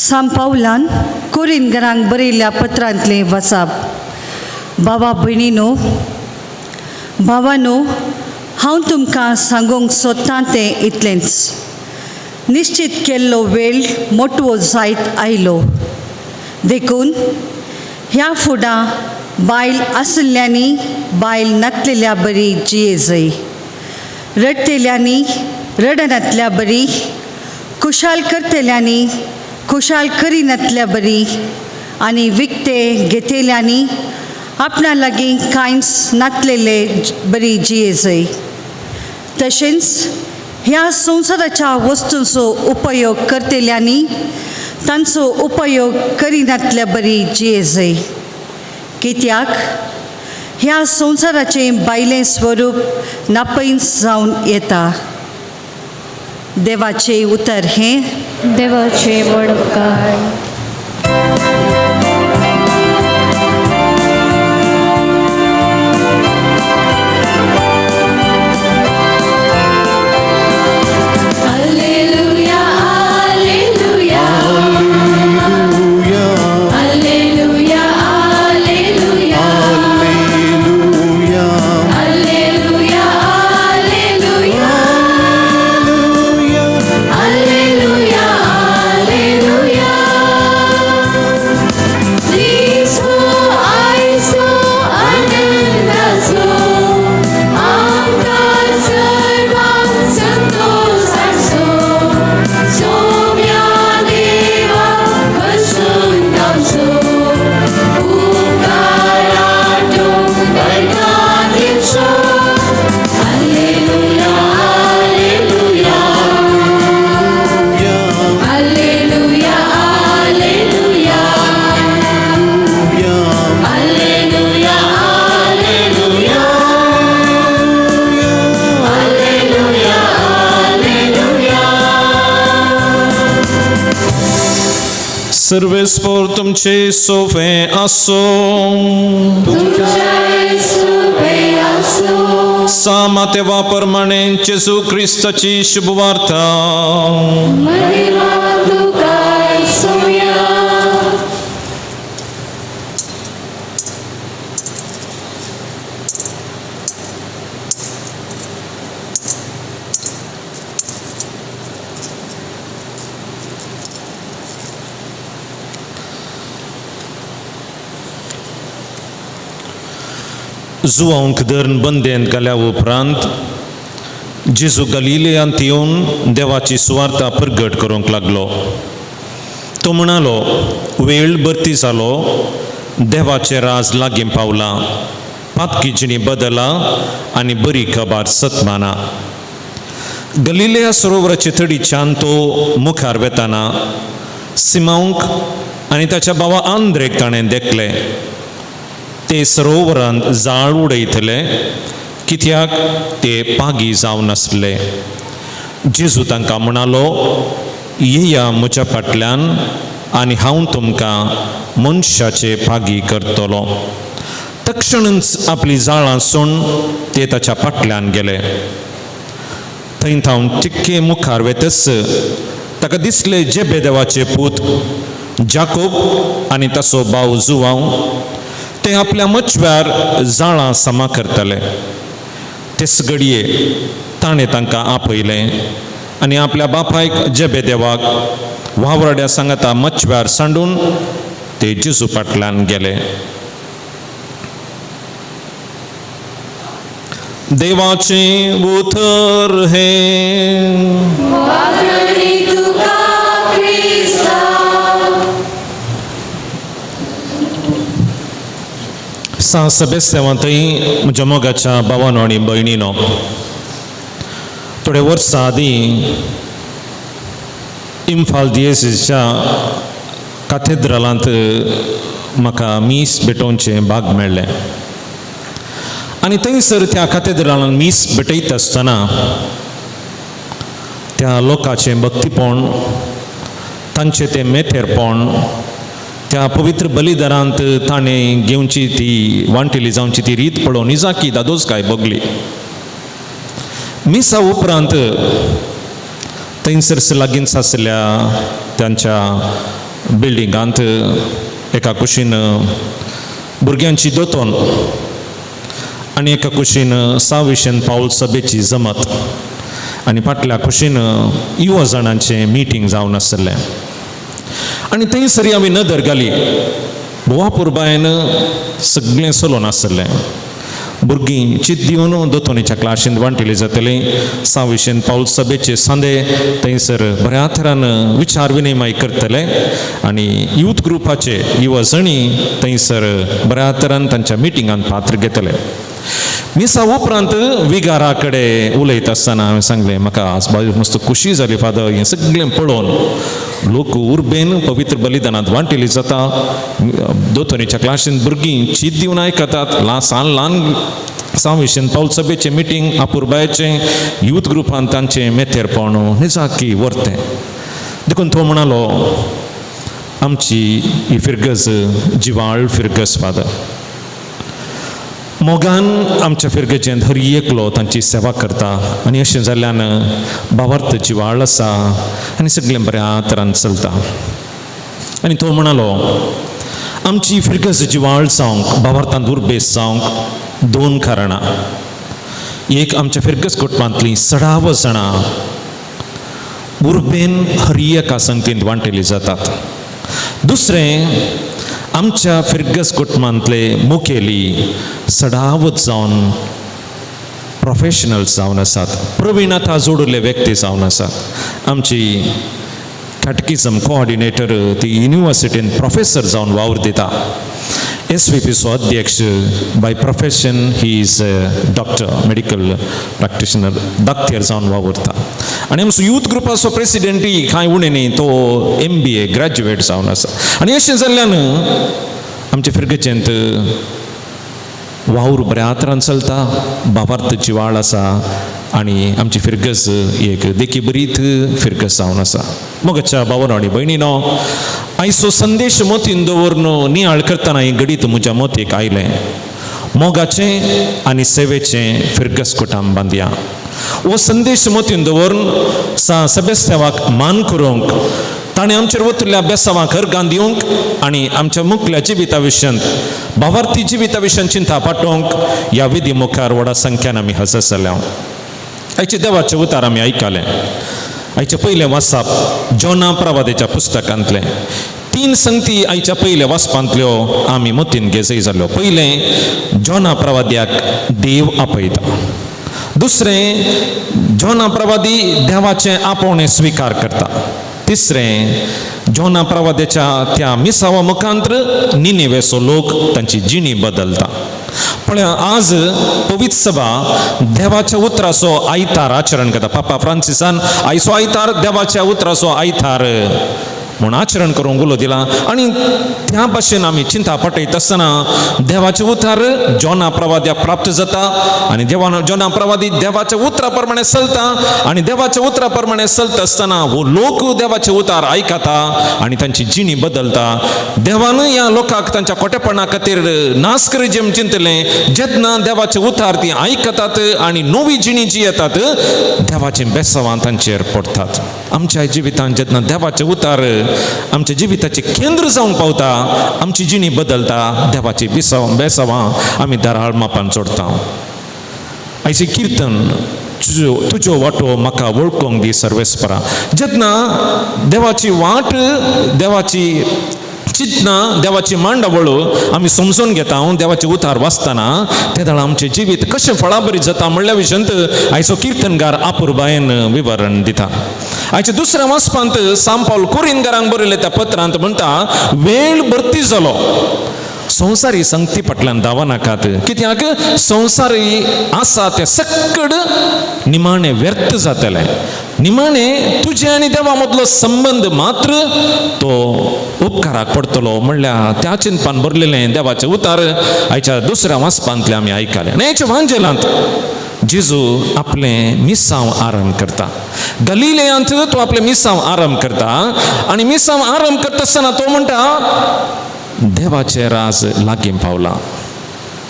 सांपावलान कोरिनगरांक बरयल्ल्या पत्रांतलें वाचप. बाबा भयणीनो, भावानो, हांव तुमकां सांगूंक सोदतां तें इतलेंच. निश्चित केल्लो वेळ मोटवो जायत आयलो, देखून ह्या फुडां बायल आशिल्ल्यांनी बायल नातलेल्या बरी जिये जाय, रडटेल्यांनी रडनातल्या बरी, खुशाल करतल्यांनी खुशाल करिनातल्या बरी, आनी विकते घेतल्यांनी आपणा लागीं कांयच नातलेले बरी जिये जाय. तशेंच ह्या संवसाराच्या वस्तूंचो उपयोग करतल्यांनी तांचो उपयोग करिनातल्या बरी जिये जाय. कित्याक ह्या संवसाराचें बायलें स्वरूप नापयस जावन येता. देवाचें उतर हें.
देवाचे व्हड उपकार.
Alleluia, alleluia, alleluia, alleluia, alleluia, alleluia, alleluia, alleluia. क्रिस्तो आयचो आनंदाचो, आमकां सर्वांक संतोष आसो. सोम्या देवा भसून गावचो, उपकाराटो करता दिवचो. Alleluia, alleluia, alleluia, alleluia, alleluia, alleluia, alleluia, alleluia.
सर्वेस्पोर तुमचे सोफे आसो.
तुमच्याय सुबे आसो.
सामातेवा प्रमाणे जेजू क्रिस्ताची शुभवार्ता.
महिमा तुकाय सोम्या.
जुवांक धरून बंदेंत घाल्या उपरांत जेजू गलिलेयांत येवन देवाची सुवार्ता प्रगट करूंक लागलो. तो म्हणालो, वेळ भरती जालो, देवाचें राज लागीं पावलां, पातकी जिणी बदला आनी बरी खबर सतमाना. गलिलेया सरोवराचे तडीच्यान तो मुखार वेताना सिमावंक आनी ताच्या भावा आंद्रेक ताणें देखले. ते सरोवरांत जाळ उडयतले, कित्याक ते पागी जावन आसले. जेजू तांकां म्हणालो, येया म्हज्या फाटल्यान आनी हांव तुमकां मनशाचे पागी करतलो. तक्षणच आपली जाळां सोडून ते ताच्या फाटल्यान गेले. थंय थावन चिक्के मुखार वेतच ताका दिसले जेबेदेवाचे पूत जाकोब आनी ताचो भाव जुवांव ते आपल्या मचव्यार जाळां समा करताले. तेच घडये ताणें तांकां आपयलें आनी आपल्या बापायक जेबेदेवाक वावराड्या सांगाता मचव्यार सांडून ते जेजू फाटल्यान गेले. देवाचें उतर हें.
वागणी तुका क्रिस्ता.
सभेसेवांतय म्हज्या मोगाच्या भावानो आनी भयणीनो, थोडे वर्सां आदीं इम्फाल दियेसीच्या काथेद्रालांत म्हाका मीस भेटोवचें भाग मेळ्ळें आनी थंयसर त्या काथेद्रालांत मीस भेटयता आसतना त्या लोकांचें भक्तीपण, तांचें तें मेथेरपण, त्या पवित्र बलिदारांत ताणें घेवची ती वांटेली जावची ती रीत पळोवन निजाकी दादोसकाय भोगली. मिसा उपरांत थंयसर लागींच आसल्या तांच्या
बिल्डिंगांत एका कुशीन भुरग्यांची दोतोन आनी एका कुशीन साविशन पावल सभेची जमत आनी फाटल्या कुशीन युवा जाणांचें मिटींग जावन आसलें. आनी थंयसर आमी नदर घाली, भोवा पुरबायन सगळें चलोवन आसलें. भुरगीं चित दिवन दोतोनीच्या क्लासींत वांटिली जातली. साविशेन पावल सभेचे सांदे थंयसर बऱ्या थरान विचार विनिमय करतले आनी यूथ ग्रुपाचे युवा जणी थंयसर बऱ्या तरान तांच्या मिटिंगांत पात्र घेतले. मिसा उपरांत विगारा कडेन उलयता आसतना हांवें सांगलें, म्हाका आज बाजू मस्त खुशी जाली फादर, हें सगळें पळोवन लोक उर्बेन पवित्र बलिदानांत वांटिली जाता. दोतोनीच्या क्लासींत भुरगीं चीत दिवन आयकतात. ल्हान ल्हान साविशन पावल सभेचें मिटींग आपुरबायेचें यूथ ग्रुपान तांचें मेथेरपण निजाकी व्हरतें. देखून तो म्हणालो, आमची ही फिरगज जिवाळ फिरगज फादर, मोगान आमच्या फिरगजेंत हर एकलो तांची सेवा करता आनी अशें जाल्ल्यान भावार्थ जिवाळ आसा आनी सगळें बऱ्या तरान चलता. आनी तो म्हणालो, आमची फिरगज जिवाळ जावंक, भावार्थांत उर्बेस जावंक दोन कारणां. एक, आमच्या फिरगज कुटुंबांतलीं सडाव जाणां उर्बेन हर एका संगतींत वांटेली जातात. दुसरें, आमच्या फिरगस कुटुंबांतले मुखेली सडावत जावन प्रोफेशनल्स जावन आसात, प्रवीणता जोडिल्ले व्यक्ती जावन आसात. आमची कॅटकिजम कोऑर्डिनेटर ती युनिवर्सिटीन प्रोफेसर जावन वावर दिता. एस व्ही पीचो अध्यक्ष by profession he is a doctor, medical practitioner, doctor जावन वावुरता. आनी आमचो यूथ ग्रुपाचो प्रेसिडेंटय कांय उणें न्ही, तो MBA graduate जावन आसा. आनी अशें जाल्ल्यान आमच्या फिरगचेंत वावर बऱ्या तरान चलता, भावार्थ जिवाळ आसा आनी आमची फिरगज एक देखी बरीत फिरगज जावन आसा. मोगाच्या भावानो आनी भयणीनो, आयचो संदेश मोतीन दवरून नियाळ करतना हें घडीत म्हज्या मोतीक आयलें, मोगाचें आनी सेवेचें फिरगज कुटाम बांदया. हो संदेश मोतीन दवरून सभेस्तेवाक मान करूंक, ताणें आमचेर वतल्या बेसावांक अर्गां दिवंक आनी आमच्या मुखल्या जिविता विशयांत, भावार्थी जिविता विशयांत चिंता पाठोवंक ह्या विधी मुखार व्हडा संख्यान आमी हजर जाल्या. आयचे देवाचें उतार आमी आयकलें. आयचें पयलें वाचप जोना प्रवादेच्या पुस्तकांतलें. तीन संगती आयच्या पयल्या वाचपांतल्यो आमी मतीन घेजय जाल्यो. पयलें, जोना प्रवाद्याक देव आपयता. दुसरें, जोना प्रवादी देवाचें आपोवणें स्विकार करता. तिसरें, जोना प्रवाद्याच्या त्या मिसावा मुखांत्र निनेवेचो लोक तांची जिणी बदलता. पण आज पवित्र सभा देवाच्या उतराचो आयतार आचरण करता. पापा फ्रांसिसान आयचो आयतार देवाच्या उतराचो आयतार म्हूण आचरण करूंक उलो दिला आनी त्या भाशेन आमी चिंता पटयत आसतना देवाचें उतर जोना प्रवाद्याक प्राप्त जाता आनी देवान जोना प्रवादी देवाच्या उतरा प्रमाणे चलता आनी देवाच्या उतरा प्रमाणे चलता आसतना हो लोक देवाचें उतार आयकता आनी तांची जिणी बदलता. देवान ह्या लोकांक तांच्या खोटेपणा खातीर नाश करी जेम चिंतलें, जेन्ना देवाचें उतार ती आयकतात आनी नवी जिणी जी येतात देवाचें बेसावां तांचेर पडटात. आमच्या जिवितांत जेन्ना देवाचें उतार आमच्या जिविताचें केंद्र जावंक पावता, आमची जिणी बदलता, देवाची बेसावां आमी दराळ मापान जोडटा. आयचें किर्तन तुज्यो तुज्यो वाटो म्हाका वळखूंक दी सर्वेस्परा. जेन्ना देवाची वाट, देवाची चिंतना, देवाची मांडावळ आमी समजून घेता, देवाचे उतार वाचतना तेदळा आमचें जिवीत कशें फळाबरीत जाता म्हणल्या विशयांत आयचो किर्तनगार आपुरबायेन विवरण दिता. आयच्या दुसऱ्या वाचपांत सांपावल कोरिनगारांक बरयल्ल्या त्या पत्रांत म्हणटा, वेळ भरती जालो, संवसारी संगती फाटल्यान धांवा नाकात, कित्याक संवसारी आसा तें सक्कड निमाणें व्यर्थ जातलें. निमाणें तुजे आनी देवा मदलो संबंद मात्र तो उपकाराक पडटलो म्हणल्यार त्या चिंतपान भरलेलें देवाचें उतार आयच्या दुसऱ्या वाचपांतलें आमी आयकलें. आनी आयच्या वांजेलांत जेजू आपलें मिसांव आरंभ करता. गलिलेयांत तो आपलें मिसांव आरंभ करता आनी मिसांव आरंभ करता आसतना तो म्हणटा, देवाचें राज लागीं पावलां,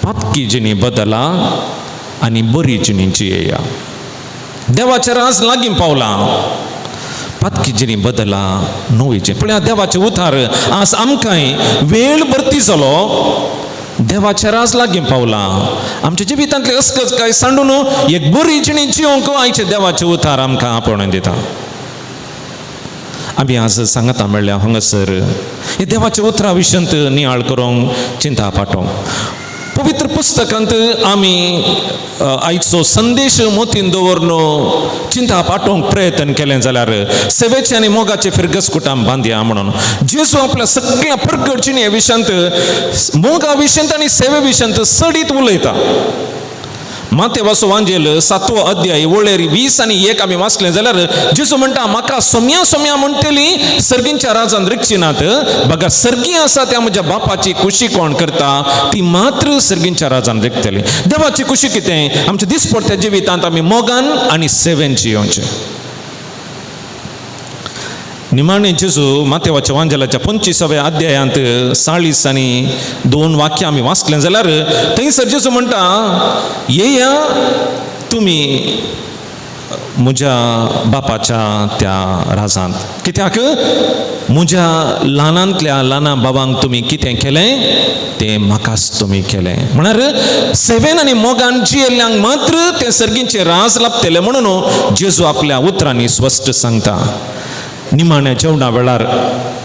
पातकी जिणी बदला आनी बरी जिणी जियेया. देवाचें राज लागीं पावलां, पातकी जिणी बदला नवी जिणी. पळया देवाचें उतार आज आमकांय वेळ भरती जालो, देवाच्या राज लागीं पावला. आमच्या जिवितांतले अस्कच काय सांडून एक बरी जिणी जिवंक आयचे देवाचे उतार आमकां आपोवणें दिता. आमी आज सांगता म्हणल्यार हांगासर हे देवाच्या उतरा विशयांत नियाळ करूंक चिंता पाटोवंक पवित्र पुस्तकांत आमी आयचो संदेश मोतीन दवरून चिंता पाटोवंक प्रयत्न केलें जाल्यार सेवेचे आनी मोगाचे फिरगस कुटाम बांदया म्हणून जेजू आपल्या सगळ्या परगट जिणे विशयांत, मोगा विशयांत आनी सेवे विशयांत चडीत उलयता. मातेवाचो वांजेल 7वो अध्याय वळेरी 20 आनी 1 आमी वाचलें जाल्यार जेजू म्हणटा, म्हाका सोम्या सोम्या म्हणटली सर्गींच्या राजान रिगची नात, बघा सर्गी आसा त्या म्हज्या बापाची कुशी कोण करता ती मात्र सर्गींच्या राजान रिगतली. देवाची कुशी कितें? आमच्या दिसपडत्या जिवितांत आमी मोगान आनी सेवेन जियोवचें. निमाणे जेजू मातेवाच्या वांजेलाच्या 25व्या अध्यायांत 40 आनी 2 वाक्य आमी वाचलें जाल्यार थंयसर जेजू म्हणटा, येया तुमी म्हज्या बापाच्या त्या राजांत, कित्याक म्हज्या ल्हानांतल्या ल्हाना बाबांक तुमी कितें केलें तें म्हाकाच तुमी केलें. म्हळ्यार सेवेन आनी मोगान जियेल्ल्यांक मात्र तें सर्गींचें राज लाभतलें म्हणून जेजू आपल्या उतरांनी स्पश्ट सांगता. निमाण्या जेवणा वेळार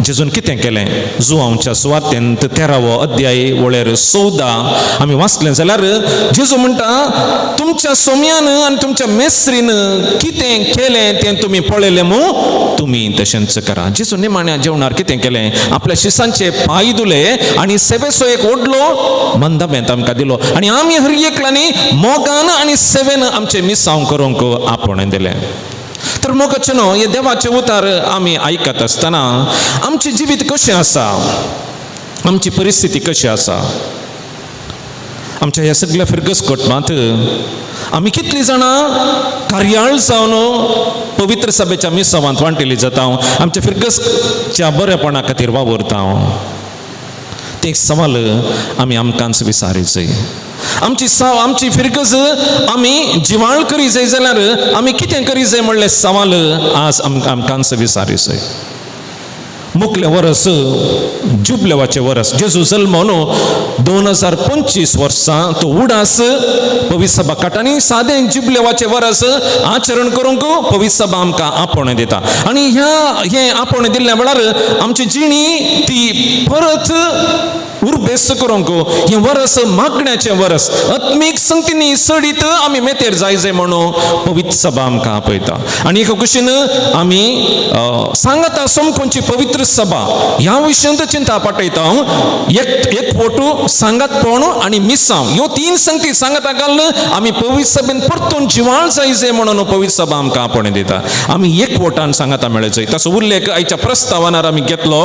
जेजून कितें केलें? जुवांवच्या सुवातेंत 13वो अध्याय वळेर 14 आमी वाचलें जाल्यार जेजू म्हणटा, तुमच्या सोम्यान आनी तुमच्या मेस्त्रीन कितें केलें तें तुमी पळयलें मू, तुमी तशेंच करा. जेजू निमाण्या जेवणार कितें केलें? आपल्या शिसांचे पांय धुले आनी सेवेचो एक व्हडलो मंदमेंत आमकां दिलो आनी आमी हर एकल्यानी मोगान आनी सेवेन आमचें मिसांव करूंक आपोवणें दिलें. तर मोगाचें न्हू हे देवाचें उतार आमी आयकत आसतना आमचें जिवीत कशें आसा, आमची परिस्थिती कशी आसा, आमच्या ह्या सगळ्या फिरगस कोटमांत आमी कितलीं जाणां कार्याळ जावन पवित्र सभेच्या मिसावांत वांटेली जाता, आमच्या फिरगसच्या बरेपणा खातीर वावुरता, ते एक सवाल आमी आमकांच विचारीचय. आमची साव आमची फिरगज आमी जिवाळ करी जाय जाल्यार आमी कितें करी जाय म्हणलें सवाल आज आमकांच विचारीचय. मुखलें वरस जुबलेवाचें वरस, जेजू जल्म न्हू 2025 वर्सां तो उडास पवित्र सभा काडटा आनी सादें जुबलेवाचें वरस आचरण करूंक पवित्र सभा आमकां आपोवणें दिता. आनी ह्या हें आपोवणें दिल्ल्या वेळार आमची जिणी ती परत उर्बेस करूंक हें वरस मागण्याचें वरस, आत्मीक संगतींनी चडीत आमी मेतेर जाय जाय म्हणून पवित्र सभा आमकां आपयता. आनी एका कुशीन आमी सांगता समकोनची पवित्र सभा ह्या विशयांत चिंता पाटयता. एक फोटो सांगात पोण आनी मिसांव ह्यो 3 संगती सांगाता घालून आमी पवित्र सभेन परतून जिवाळ जाय जाय म्हणून पवित्र सभा आमकां आपोवणें दिता. आमी एक वोटान सांगाता मेळचो तसो उल्लेख आयच्या प्रस्तावनार आमी घेतलो.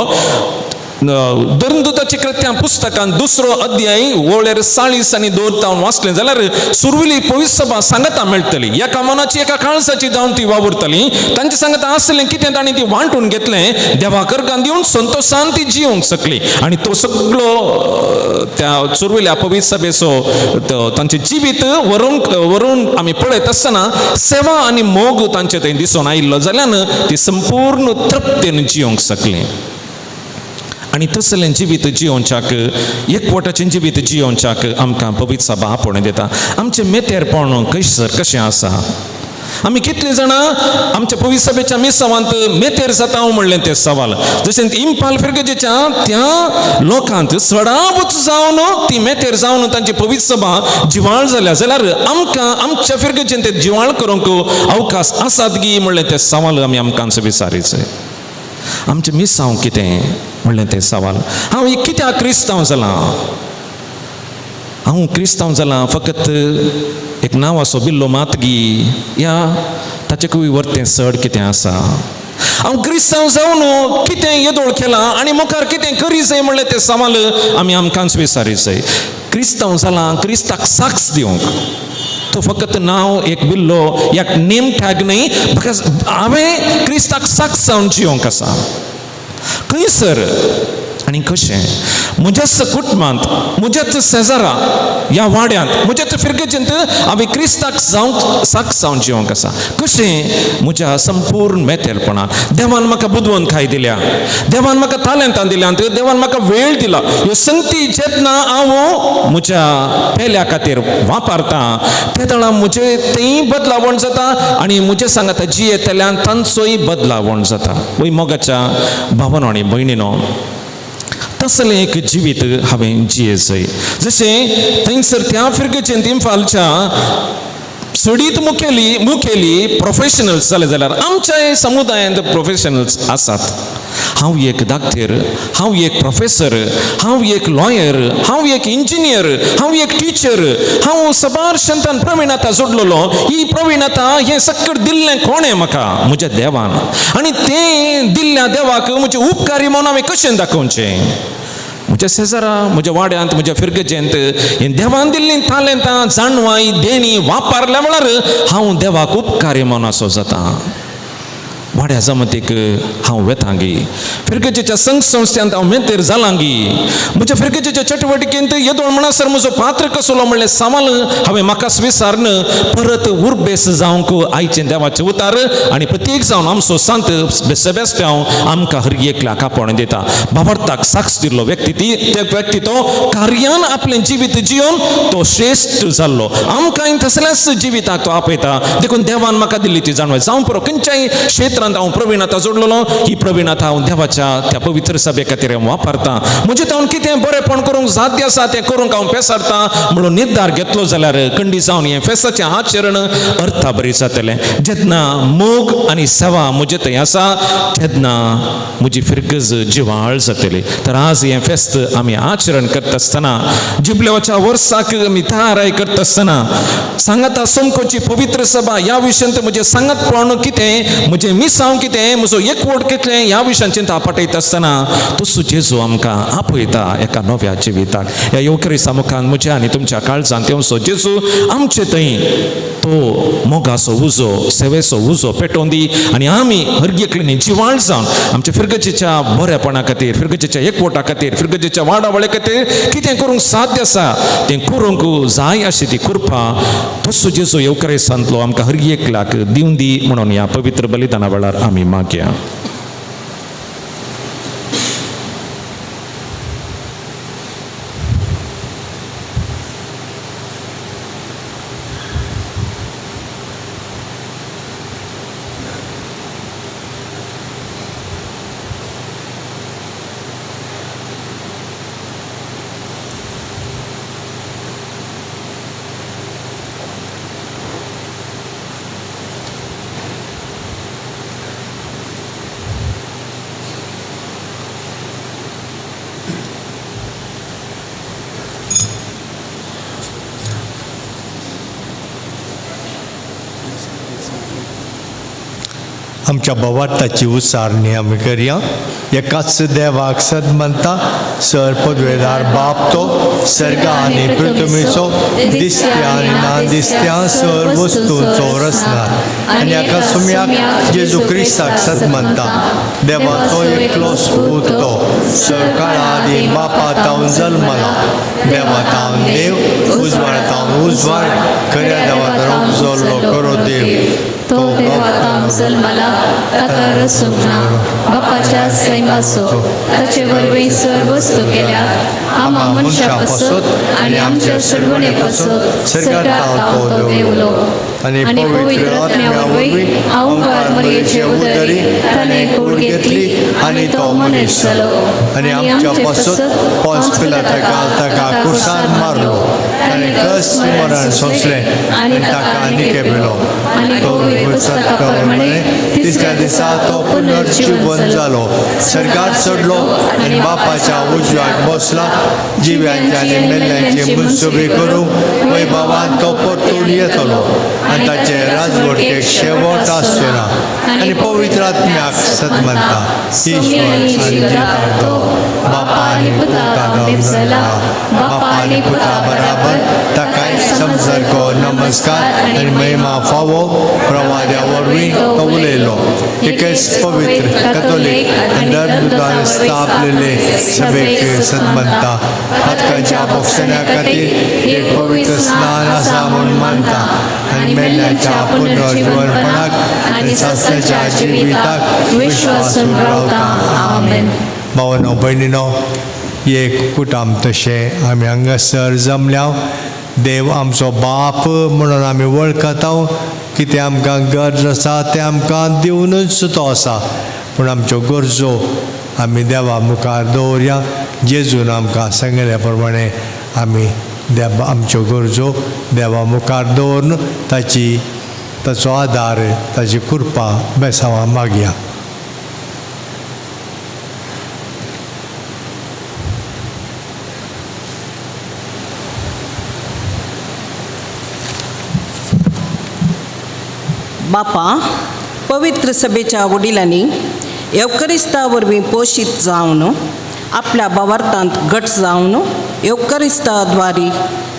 धर्मदूताची कृत्यां पुस्तकान 2 अध्याय वळेर 40 आनी 2 तावन वाचलें जाल्यार सुरवेली पवित्र सभा सांगता मेळटली. एका मनाची एका काळजाची जावन ती वावुरतली. तांचे सांगता आसलें कितें तांणी ती वांटून घेतलें, देवा करगान दिवन संतोशान ती जिवंक शकली. आनी तो सगळो त्या सुरवेल्या पवित्र सभेचो तांचें जिवीत व्हरून आमी पळयत आसतना सेवा आनी मोग तांचे थंय दिसून आयिल्लो जाल्यान ती संपूर्ण तृप्तेन जिवंक शकली. आनी तसलें जिवीत जियोवच्याक एकवटाचें जिवीत जियोवच्याक आमकां पवित्र सभा आपोवणें दिता. आमचें मेतेरपण खंयसर कशें आसा, आमी कितलीं जाणां आमच्या पवित्र सभेच्या मिसावांत मेतेर जाता म्हणलें तें सवाल. जशें इम्पाल फिरगजेच्या त्या लोकांत चडावत जावन ती मेतेर जावन तांची पवित्र सभा जिवाळ जाल्या जाल्यार आमकां आमच्या फिरगजेन ते जिवाळ करूंक अवकाश आसात गी म्हणलें तें सवाल आमी आमकांच विचारीचें. आमचें मिसांव कितें म्हणलें तें सवाल. हांव कित्याक क्रिस्तांव जालां? हांव क्रिस्तांव जालां फकत एक नांवाचो बिल्लो मात गी या ताचेकूय वरतें चड कितें आसा? हांव क्रिस्तांव जावन कितें येदोळ केलां आनी मुखार कितें करी जाय म्हणलें तें सवाल आमी आमकांच विचारी जाय. क्रिस्तांव जालां क्रिस्ताक साक्ष दिवंक, तो फकत नांव एक बिल्लो एक नेम टॅग न्हय, because हांवें क्रिस्ताक साक्ष जावन जिवंक आसा. खंयसर आनी कशें म्हज्याच कुटुंबांत, म्हज्याच शेजारा, ह्या वाड्यांत, म्हज्याच फिरगेजेंत हांवें क्रिस्ताक जावंक साक्ष जावन जिवंक आसा. कशें म्हज्या संपूर्ण मेतेरपणान देवान म्हाका बुदवंतकाय दिल्या, देवान म्हाका तालेंतां दिल्यांत, देवान म्हाका वेळ दिला. ह्यो संगती जेन्ना हांव म्हज्या पेल्या खातीर वापरता तेदळा म्हजें तेंय बदलावण जाता आनी म्हजें सांगाता जियेतल्यान तांचोय बदलावण जाता. वय मोगाच्या भावानो आनी भयणीनो, तसलें एक जिवीत हांवें जिये जाय. जशें थंयसर त्या फिरगेचेन इम्फालच्या चडीत मुखेली मुखेली प्रोफेशनल्स जाले जाल्यार आमच्या समुदायांत प्रोफेशनल्स आसात. हांव एक डाक्टर, हांव एक प्रोफेसर, हांव एक लॉयर, हांव एक इंजिनियर, हांव एक टिचर, हांव सबार शंतान प्रवीणता जोडलेलो. ही प्रवीणता हें सक्कड दिल्लें कोणें म्हाका? म्हज्या देवान. आनी तें दिल्ल्या देवाक म्हजे उपकारी म्हणून हांवें कशें दाखोवचें? म्हज्या शेजारा, म्हज्या वाड्यांत, म्हज्या फिरगजेंत हें देवान दिल्लीं तालेंतां, जाणवाय, देणी वापरल्या वेळार हांव देवाक उपकारी म्हणून जाता. वाड्या जमतीक हांव वेतांगी, फिरगजेच्या संघ संस्थ्यांत हांव मेतेर जालांगी, म्हज्या फिरगजेच्या चटवटिकेंत येदोळ म्हणसर म्हजो पात्र कसलो म्हणलें सवाल हांवें म्हाका विसारन परत उर्बेस जावंक आयचें देवाचें उतार आनी प्रत्येक जावन आमचो सांत सेबेस्त्यांव आमकां हर एकल्याक आपोवणें दिता. बाबर्ताक साक्ष दिल्लो व्यक्ती ती ते व्यक्ती तो कार्यान आपलें जिवीत जियोन तो श्रेश्ठ जाल्लो. आमकां तसल्याच जिविताक तो आपयता. देखून देवान म्हाका दिल्ली ती जाणवाय जावं पुरो खंयच्याय क्षेत्रांत हांव प्रवीणता जोडलेलो. ही प्रवीणता हांव देवाच्या त्या पवित्र सभे खातीर हांव वापरता. म्हजें तावन कितें बरेंपण करूंक साध्य आसा तें करूंक हांव पेसारता म्हणून निर्धार घेतलो जाल्यार कंडी जावन हें फेसाचें आचरण अर्था बरी जातलें. जेन्ना मोग आनी सेवा म्हजे थंय आसा तेन्ना म्हजी फिरगज जिवाळ जातली. तर आज हें फेस्त आमी आचरण करता आसतना, जिबलेवाच्या वर्साक आमी तयाराय करता आसतना, सांगाता समकोची पवित्र सभा ह्या विशयांत म्हजें सांगातपण कितें, म्हजें मिसांव कितें, म्हजो एकवट कितलें ह्या विशयान चिंता पाठयता आसतना तसो जेजू आमकां आपयता एका नव्या जिविताक. ह्या येवकरिसा मुखान म्हज्या आनी तुमच्या काळजांत येवचो जेजू आमचे थंय तो मोगाचो उजो, सेवेचो उजो पेटोवन दी आनी आमी हर एकल्यानी जिवाळ जावन आमच्या फिरगजेच्या बरेपणा खातीर, फिरगजेच्या एकवटा खातीर, फिरगजेच्या वाडावळे खातीर कितें करूंक साध्य आसा तें करूंक जाय अशी ती कृपा तसो जेजू येवकरिसांतलो आमकां हर एकल्याक दिवन दी म्हणून ह्या पवित्र बलिदाना वेळार आमी मागया.
आमच्या भवार्थाची उचारणी आमी करया. एकाच देवाक सदमनता सर पदवेदार बाप तो सर्गा आनी पृथ्वीचो दिसत्या आनी ना दिसत्या सर वस्तूंचो रचणार आनी एका सुम्याक जेजू क्रिस्ताक सदमनता देवाचो एकलो पूत तो सर काळा आदी बापा तावन जल्मला, देवा तावन देव, उजवाड तावन उजवाड, खऱ्या देवा तावन उपजल्लो खरो देव,
तो देवा जल्मला ताका रसूंक ना, बापाच्या सैमाचो ताचे वरवीं सर्व वस्तू केल्या, आमा मनशा पासत आनी आमच्या सर्वणे पासत सरकार तो देवलो
आनी
आनी
पवित्र आत्म्या वरवीं
अवंकार मरयेचे उदरी ताणें कूड घेतली आनी तो मनीस जालो
आनी आमच्या पासत पोंस पिलाताक ताका कुर्सान मारलो, ताणें कश्ट मरण सोंसलें आनी ताका निकेपिलो,
आनी
तो
पवित्र पुस्तका प्रमाणे
तिसऱ्या दिसा तो पुनर्जीवन जालो, सर्गार चडलो आनी बापाच्या उजव्याक बसला, जिव्यांचे आनी मेल्ल्यांची मुनसुबी करूंक वैभवान तो परतून येतलो आनी ताचे राजवटकेक शेवट आसचो ना. आनी पवित्र आत्म्याक सदमनता ईश्वर आनी जिवार्थो बापा आनी पुता बापा आनी पुता बराबर ताकाय समज सारको नमस्कार आनी महिमा फावो प्रवाद्या वरवीं तो उलयलो. एकेच पवित्र कॅथोलीक आनी धर्मदूतान स्थापलेले सभेक सन्मानता. पातकांच्या भोगसण्या खातीर एक पवित्र स्नान आसा म्हूण मानता आनी मेल्ल्याच्या पुनर्जीवनपणाक आनी सासणाच्या जिविताक विश्वासून रावता. आमेन. भावानो भयणीनो, एक कुटाम तशें आमी हांगासर जमल्या. देव आमचो बाप म्हणून आमी वळखता. कितें आमकां गरज आसा तें आमकां दिवनूच तो आसा, पूण आमच्यो गरजो आमी देवा मुखार दवरया. जेजून आमकां सांगिल्ल्या प्रमाणे आमी देवा आमच्यो गरजो देवा मुखार दवरून ताची ताचो आदार ताची कृपा बेसांवां मागया.
बापा, पवित्र सभेच्या वडिलांनी येवकरिस्ता वरवीं पोशीत जावन आपल्या भावार्थांत घट जावन येवकरिस्ताद्वारी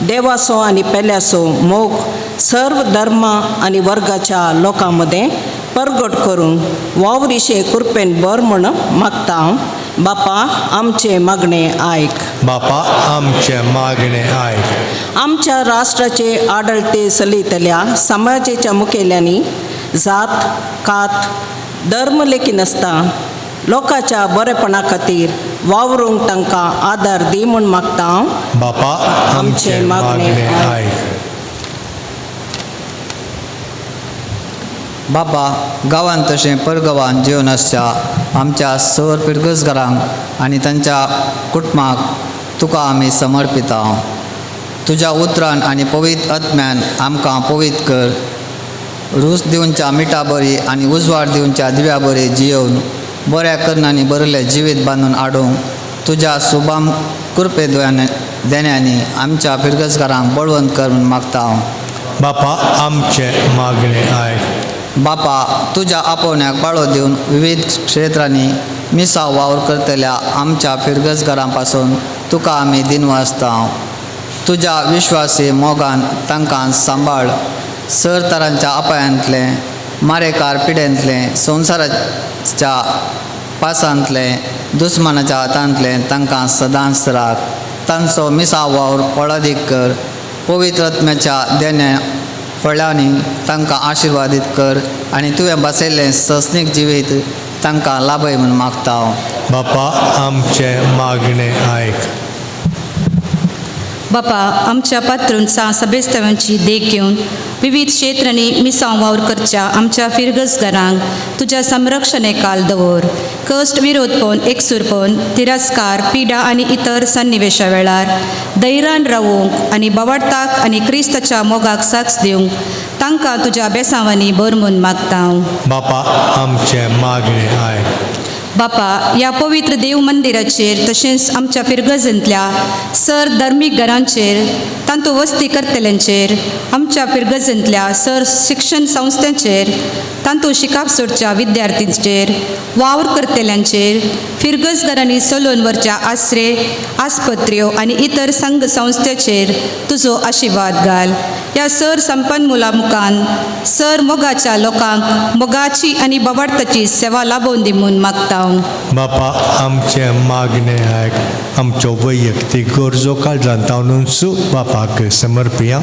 देवाचो आनी पेल्याचो मोग सर्व धर्मा आनी वर्गाच्या लोकां मदें परगट करून वावरिशे कृपेन बर म्हण मागता हांव. बापा, आमचें मागणें आयक.
बापा, आमचें मागणें आयक.
आमच्या राष्ट्राचे आडळते चलयतल्या समाजाच्या मुखेल्यांनी जात कात धर्म लेखिनासता लोकांच्या बरेपणा खातीर वावरूंक तांकां आदार दी म्हूण मागता हांव.
बापा, आमचें मागणें आयक.
बापा, गांवांत तशें परगांवांत जिवन आसच्या आमच्या सर पिरगजगारांक आनी तांच्या कुटुंबाक तुका आमी समर्पिता. तुज्या उतरान आनी पवित्र आत्म्यान आमकां पवित्र कर. रूच दिवच्या मिठा बरी आनी उजवाड दिवच्या दिव्या बरी जियोवन बऱ्या करणांनी बरयल्लें जिवीत बांदून हाडूंक तुज्या सुबाम कृपे देण्यांनी आमच्या फिरगजगारांक बळवंत कर म्हूण मागता हांव.
बापा, आमचें मागणें आयक.
बापा, तुज्या आपोवण्याक पाळो दिवन विविध क्षेत्रांनी मिसाव वावर करतल्या आमच्या फिरगजगारां पासून तुका आमी दिनवासता. तुज्या विश्वासी मोगान तांकां सांबाळ. सर तरांच्या अपायांतलें, मारेकार पिडेंतलें, संवसाराच्या पासांतलें, दुस्मानाच्या हातांतलें तांकां सदांच राख. तांचो मिसाव वावर फळादीक कर. पवित्र आत्म्याच्या देण्या फळांनी तांकां आशिर्वादीत कर आनी तुवें बसयल्लें ससनीक जिवीत तांकां लाभय म्हूण मागता हांव.
बापा, आमचें मागणें आयक.
बापा, आमच्या पात्रून सभेस्तवांची देख घेवन विविध क्षेत्रांनी मिसांव वावर करच्या आमच्या फिरगजगारांक तुज्या संरक्षणे काल दवर. कश्ट विरोधपण एकसूरपण तिरस्कार पिडा आनी इतर सन्निवेशा वेळार धैर्यान रावूंक आनी बावाडताक आनी क्रिस्ताच्या मोगाक साक्ष दिवंक तांकां तुज्या बेसांवांनी भर म्हूण मागता हांव.
बापा, आमचें मागणें आयक.
बापा, ह्या पवित्र देव मंदिराचेर तशेंच आमच्या फिरगजंतल्या सर धर्मीक घरांचेर तांतू वस्ती करतल्यांचेर आमच्या फिरगजंतल्या सर शिक्षण संस्थांचेर तांतू शिकाप सोडच्या विद्यार्थींचेर वावर करतल्यांचेर फिरगज घरांनी चलोवन व्हरच्या आसरे आस्पत्र्यो आनी इतर संघ संस्थेचेर तुजो आशिर्वाद घाल. ह्या सर संपन्न मुला मुखान सर मोगाच्या लोकांक मोगाची आनी बवाडताची सेवा लाभोवन दी म्हूण मागता.
बापा, आमचें मागणें आयक. आमच्यो वैयक्तीक गरजो काळजांत ताणून बापाक समर्पिया.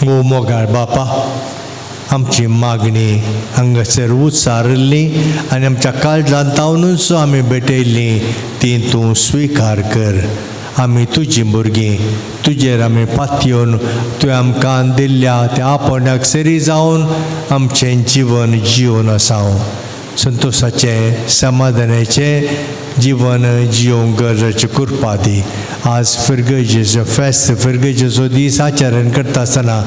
गो मोगाळ बापा, आमची मागणी हांगासर उचारिल्ली आनी आमच्या काळजांत तावनूच आमी भेटयल्ली ती तूं स्विकार कर. आमी तुजी भुरगीं, तुजेर आमी पातयेवन तुवें आमकां दिल्ल्या त्या आपोवण्याक सरी जावन आमचें जिवन जिवन आसा. संतोशाचें समाधानाचें जीवन जिवंक गरजेची कृपा दी. आज फिरगजेचो फेस्त फिरगजेचो दीस आचरण करता आसतना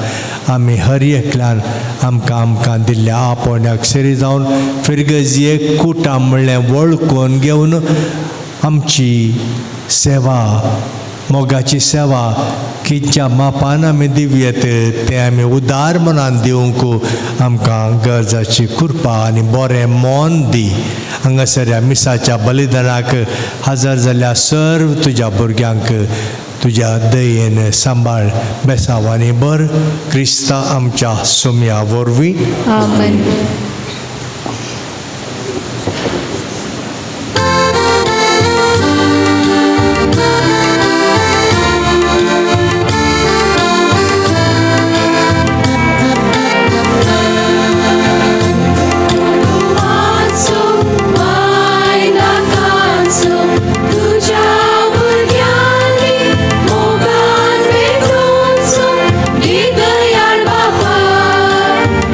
आमी हर एकल्यान आमकां आमकां दिल्ल्या आपोवण्याक सरी जावन फिरगजी एक कुटां म्हणलें वळखून घेवन आमची सेवा मोगाची सेवा कितच्या मापान आमी दिवयेत तें आमी उदार मनान दिवंक आमकां गरजाची कृपा आनी बरें मन दी. हांगासर ह्या मिसाच्या बलिदानाक हजर जाल्ल्या सर्व तुज्या भुरग्यांक तुज्या दयेन सांबाळ बेसांव आनी बर क्रिस्ता आमच्या सोम्या वरवीं.
आमेन.
दयाळ बापा,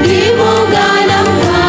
दी मोगान आमकां.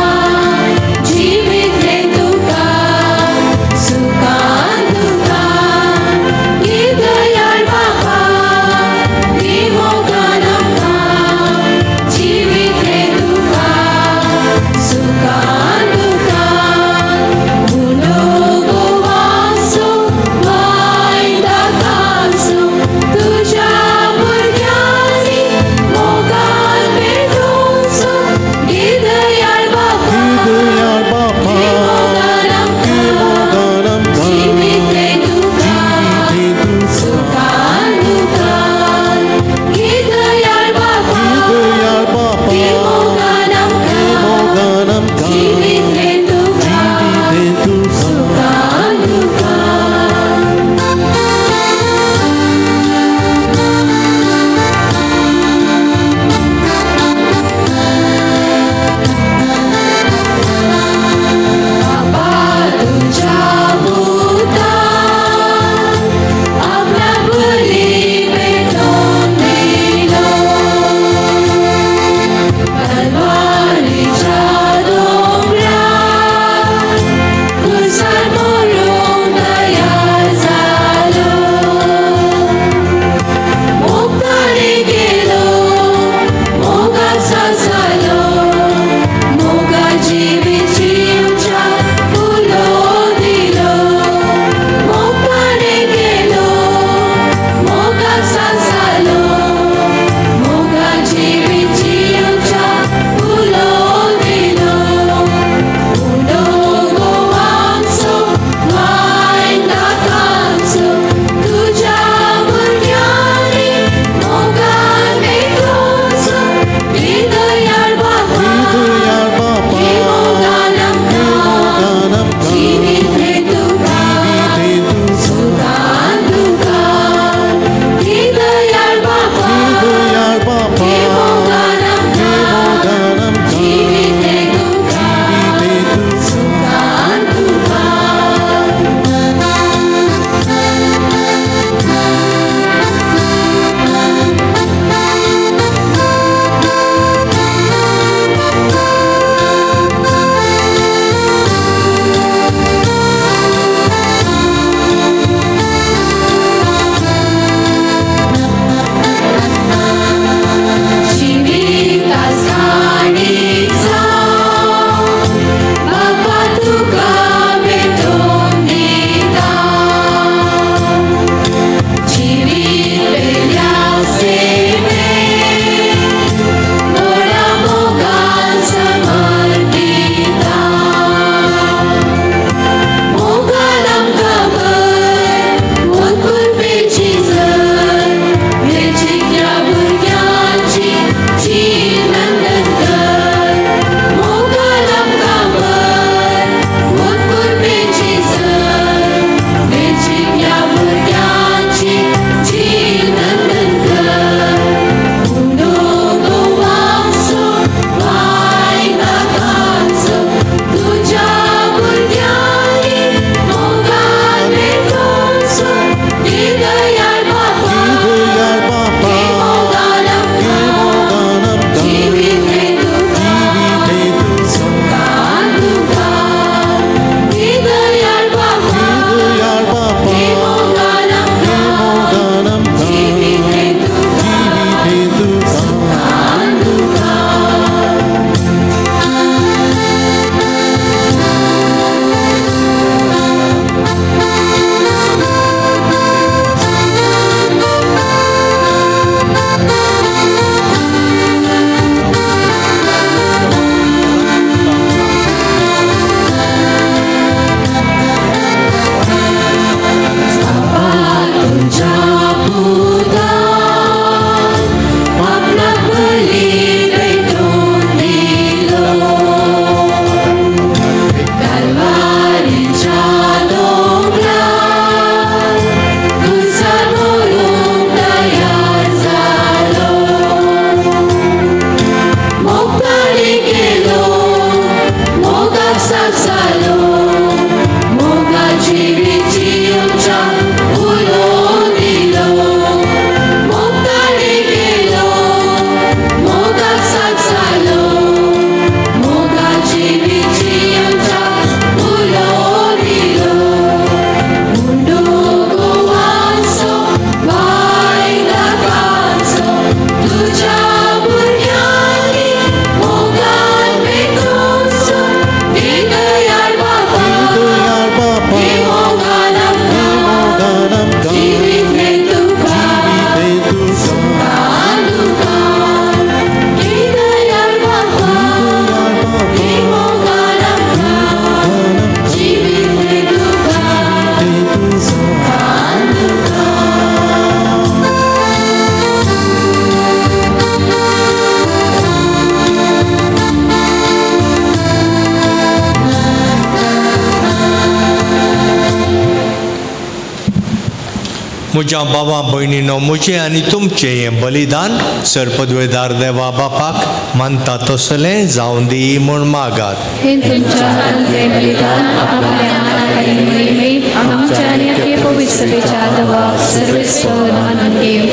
म्हज्या बाबा भयणीनो, म्हजें आनी तुमचें हें बलिदान सरपदवेदार देवा बापाक मानता तसलें जावं दी म्हूण मागात.
हे तुमच्या हातांतलें बलिदान आपल्या मानाखाली महिमे आमच्या आनी आपले पवित्र सभेच्या देवा सर्वेस्पर मानून घेव.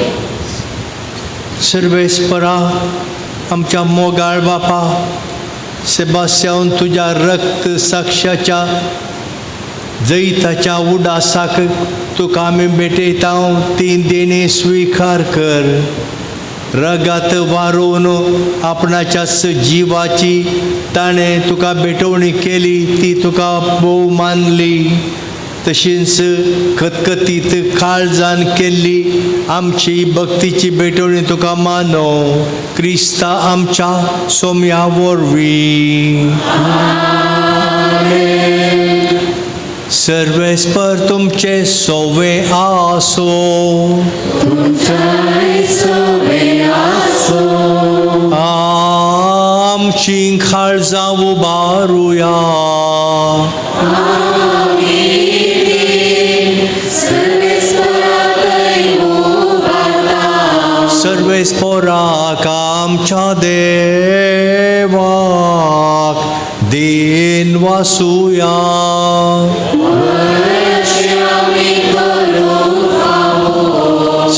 सर्वेस्परा आमच्या मोगाळ बापा सेबास्यावन तुज्या रक्त साक्षाच्या जैताच्या उडासाक तुका आमी भेटयता ती देणी स्विकार कर. रगात वारोवन आपणाच्याच जिवाची ताणें तुका भेटवणी केली ती तुका भोव मानली. तशीच खतखतीत काळजान केल्ली आमची भक्तीची भेटवणी तुका मानो क्रिस्ता आमच्या सोम्या वरवीं. सर्वेस्पर तुमचे सोवे आसो. आमची काळजां उबारुया. सर्वेस्पराक आमच्या देवाक then वासुया.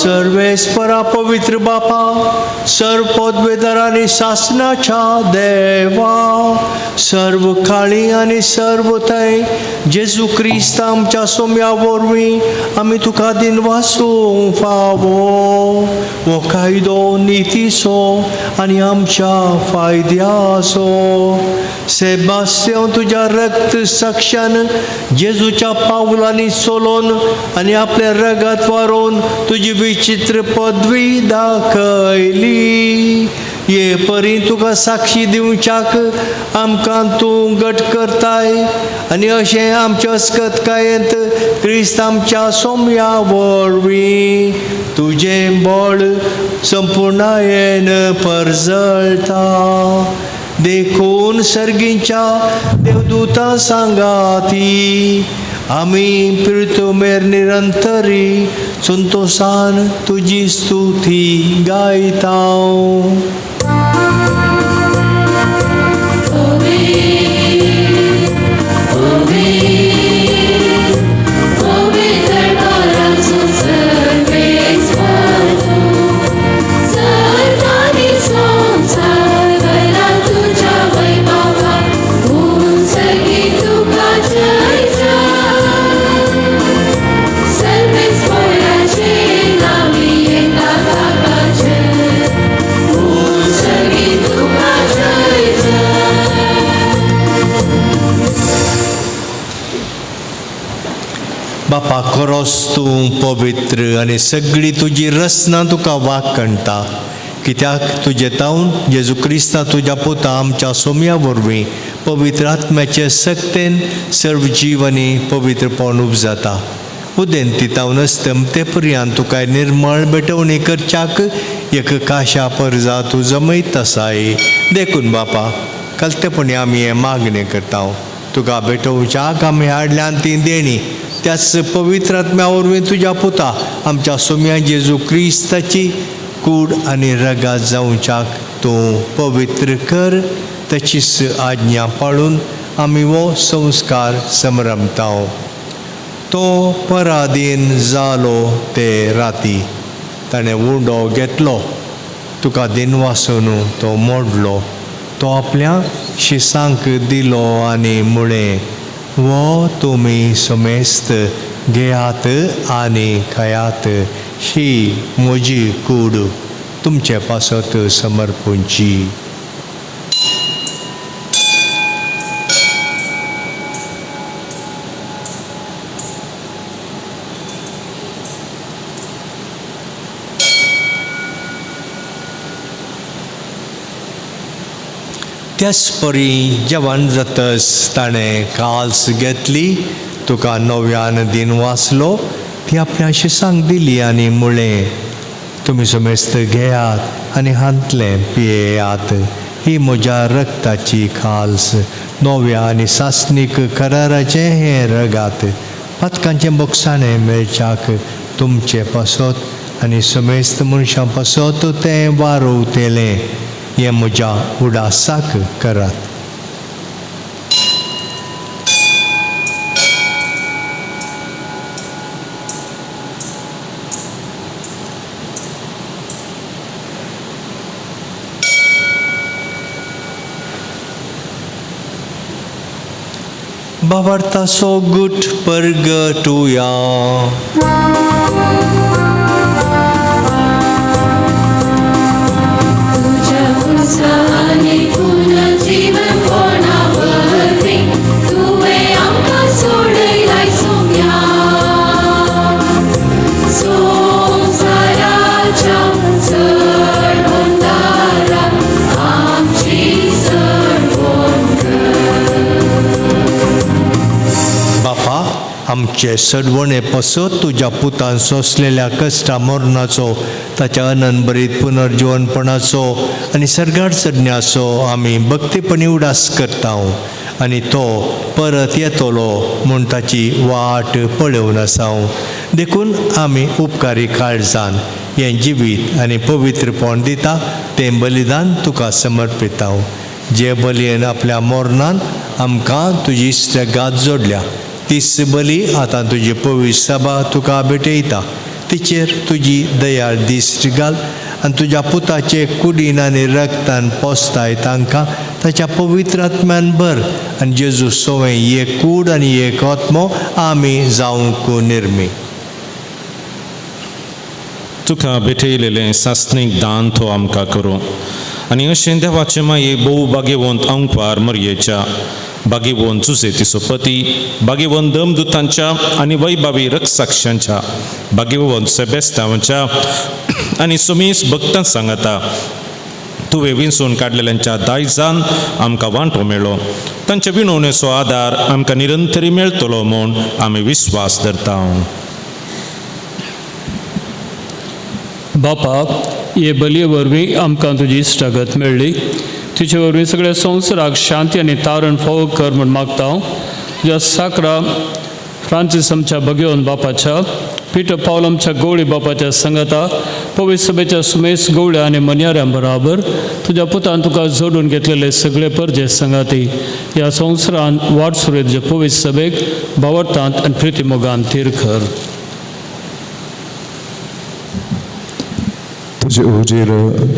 सर्वेस्परा पवित्र बापा सर्व पदवेदार आनी सासनाच्या देवा सर्व काळी आनी सर्व थंय जेजू क्रिस्त आमच्या सोम्या वरवीं आमी तुका दिन वासूंक फावो. हो कायदो नितीचो आनी आमच्या फायद्याचो. सेबास्त्यांव तुज्या रक्त साक्षान जेजूच्या पावलांनी चलोवन आनी आपल्या रगात वारोवन तुजी विचित्र पदवी दाखयली. हे परी तुका साक्षी दिवच्याक आमकां तूं घट करताय आनी अशें आमच्या अस्कतकायेंत क्रिस्त आमच्या सोम्या वरवीं तुजें बळ संपुर्णायेन परजळटा. देखून सर्गीच्या देवदूतां सांगाती आमी पिरतुमेर निरंतरी संतोसान तुजी स्तुती गायता. बापा खरोच तूं पवित्र आनी सगळी तुजी रचना तुका वाकणटा. कित्याक तुजे तावन जेजू क्रिस्ता तुज्या पुता आमच्या सोम्या वरवीं पवित्र आत्म्याचे सक्तेन सर्व जीव आनी पवित्रपण उपजाता. उदेंती तावन अस्तमते पर्यंत तुका निर्मळ भेटवणी करच्याक एक काशा परजा तूं जमयत आसाय. देखून बापा कलतेपणी आमी हें मागणें करता. तुका भेटोवच्याक आमी हाडल्यान ती देणी त्याच पवित्र आत्म्या वरवीं तुज्या पुता आमच्या सोम्या जेजू क्रिस्ताची कूड आनी रगात जावच्याक तूं पवित्र कर. तशीच आज्ञा पाळून आमी हो संस्कार समरमता. तो पराधीन जालो ते राती ताणें उंडो घेतलो तुका दिनवासून तो मोडलो. तो आपल्या शिसांक दिलो आनी म्हळें वो तुमी समेस्त घेयात आनी खायात. ही म्हजी कूड तुमचे पासत समर्पूंची. त्याच परी जेवण जातच ताणें काल्स घेतली तुका नव्यान दिन वाचलो ती आपल्या शिसांक दिली आनी म्हळें तुमी समेस्त घेयात आनी हांतलें पियेयात. ही म्हज्या रक्ताची खाल्स नव्या आनी सासणीक कराराचें हें रगात. पातकांचें बोगसाणें मेळच्याक तुमचे पासत आनी समेस्त मनशां पासत तें वारोवतेलें. हें म्हज्या उडासाक करात. भावार्थाचो गुट परगटुया.
तुज्या पुरसांनी पुनर्जीवनपणा वरवीं तुवें आमकां सोडयलाय सोम्या. संवसाराच्या चडवणदारा आमची चडवण
बापा, आमचे सडवणे पासत तुज्या पुतान सोंसलेल्या कश्टा मरणाचो, ताच्या अनंतभरीत पुनर्जिवनपणाचो आनी सर्गार चडण्याचो आमी भक्तीपणी उडास करता आनी तो परत येतलो म्हूण ताची वाट पळोवन आसा. देखून आमी उपकारी काळजान हें जिवीत आनी पवित्रपण दिता तें बलिदान तुका समर्पिता. जे बलयेन आपल्या मरणान आमकां तुजी इश्टगात जोडल्या तीच बली आतां तुजी पवित्र सभा तुका भेटयता. तिचेर तुजी दयाळ दिश्ट घाल आनी तुज्या पुताचे कुडीन आनी रक्तान पोसताय तांकां ताच्या पवित्र आत्म्यान भर आनी जेजू सोवें एक कूड आनी एक आत्मो आमी जावंक निर्मी.
तुका भेटयलेलें सासणीक दान तो आमकां करूं आनी अशें देवाचे माये भोव भाग्यवंत अंकवार मरयेच्या, भाग्यवंत जुजेती पती, भाग्यवंत दमदुतांच्या आनी वैभावी रक्षाक्षांच्या, भाग्यवंत सेबेस्तांवाच्या आनी सुमीस भक्तां सांगता तुवें विंचून काडलेल्यांच्या दायजान आमकां वांटो मेळ्ळो. तांच्या विणवणेचो आदार आमकां निरंतरी मेळटलो म्हूण आमी विस्वास धरता.
बापा, हे बलये वरवीं आमकां तुजी इश्टागत मेळ्ळी. तिचे वरवीं सगळ्या संवसाराक शांती आनी तारण फावो कर म्हूण मागता हांव. तुज्या साकरा फ्रांसीस आमच्या भगेवन बापाच्या, पिटर पावल आमच्या गवळी बापाच्या संगता, पवित्र सभेच्या सुमेस गवळ्या आनी मनयाऱ्यां बराबर तुज्या पुतान तुका जोडून घेतलेले सगळे परजे संगाती ह्या संवसारांत वाट सुरयत तुज्या पवित्र सभेक भावार्थांत आनी प्रितीमोगान थीर कर.
तुजे हुजीर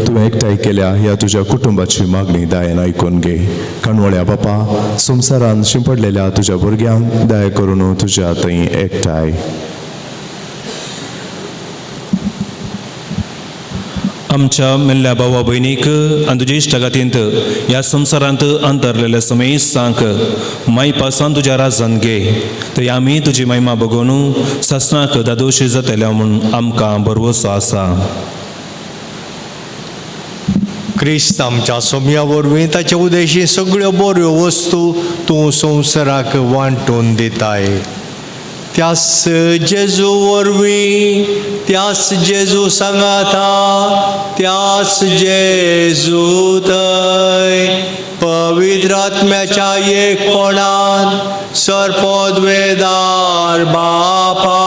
तुवें एकठांय केल्या ह्या तुज्या कुटुंबाची मागणी दयेन आयकून घे. काणवळ्या बापा, संवसारान शिंपडलेल्या तुज्या भुरग्यांक दया करून तुज्या थंय एकठांय.
आमच्या मेल्ल्या भावा भयणीक आनी तुज्या इश्टागातींत ह्या संवसारांत अंतरलेल्या समेस्तांक मायपासान तुज्या राजान घे. थंय आमी तुजी महिमा बगोवन सासणाक दादोशी जातल्या म्हूण आमकां भरवसो आसा.
क्रिस्त आमच्या सोम्या वरवीं ताचे उदेशी सगळ्यो बऱ्यो वस्तू तूं संवसाराक वांटून दिताय. त्यास जेजू वरवीं, त्यास जेजू सांगाता, त्यास जेजू थंय पवित्र आत्म्याच्या एकपणान सर्पद्वेदार बापा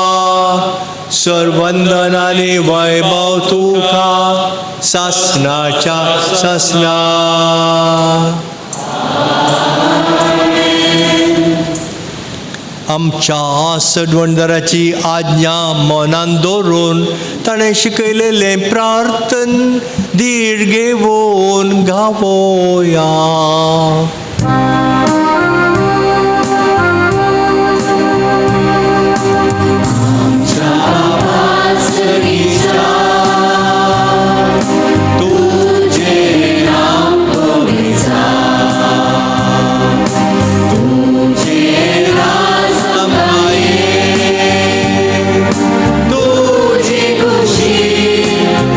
सर्वंदन आनी वैभव तुका सासणाच्या सासणा. आमच्या सडवणदाराची आज्ञा मनान दवरून ताणें शिकयलेलें प्रार्थन धीर घेवन गावोया.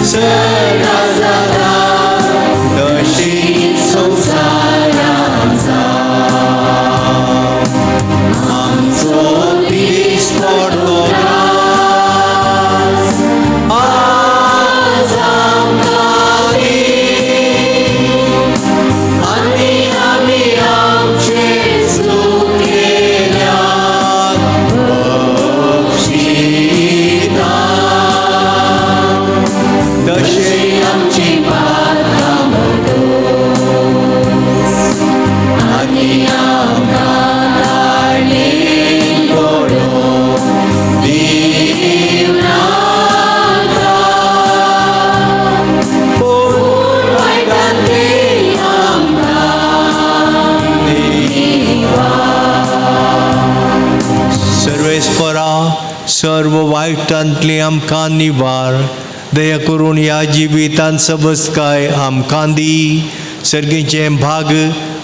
सदा जाता तशी संवसारांत.
वायटांतली आमकां निवार. दया करून ह्या जिवितांत सबसकाय आमकां दी. सर्गीचें भाग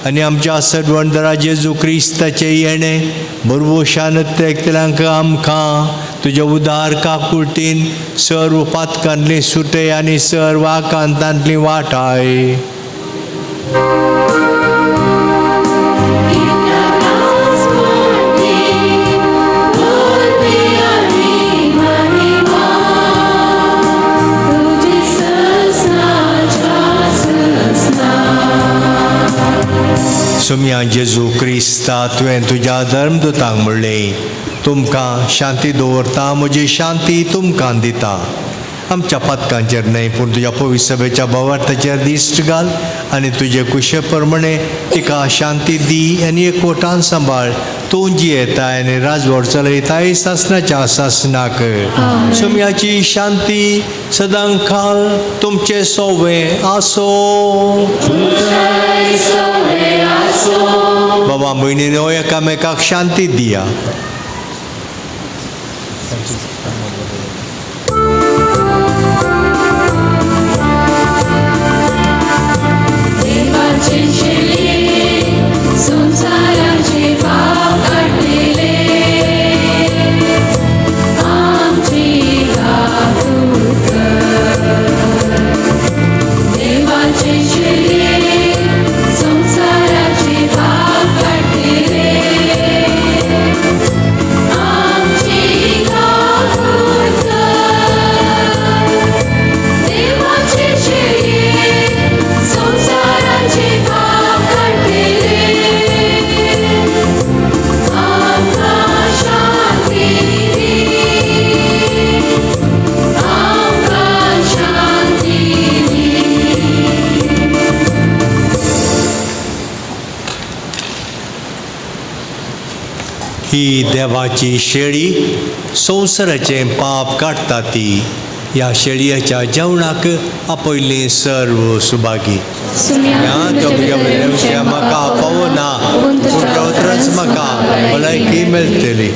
आनी आमच्या सर्वंदरा जेजू क्रिस्ताचें येणें बरवशान तेकतल्यांक आमकां तुज्या उदार काकुळटीन सर्व पातकांतली सुटय आनी सर्व आकांतांतली वाटाय. सोम्या जेजू क्रिस्ता तुवें तुज्या धर्मदूतांक म्हणलें, तुमकां शांती दवरता, म्हजी शांती तुमकां दिता. आमच्या पातकांचेर न्हय पूण तुज्या पवित्र सभेच्या भावार्थाचेर दिश्ट घाल आनी तुजे कुशे प्रमाणे तिका शांती दी आनी एकवटान सांबाळ. तूं जियेताय आनी राजवट चलयताय सासणाच्या सासणाक. सोम्याची शांती सदां काल तुमचे सोवे आसो. बाबा भयणीनो एकामेकाक शांती दिया. ही देवाची शेळी संवसाराचें पाप काडटा ती. ह्या शेळयेच्या जेवणाक आपयल्ली सर्व सुभागी. म्हाका पावना पूण तुज्या उतरांच म्हाका भलायकी मेळटली.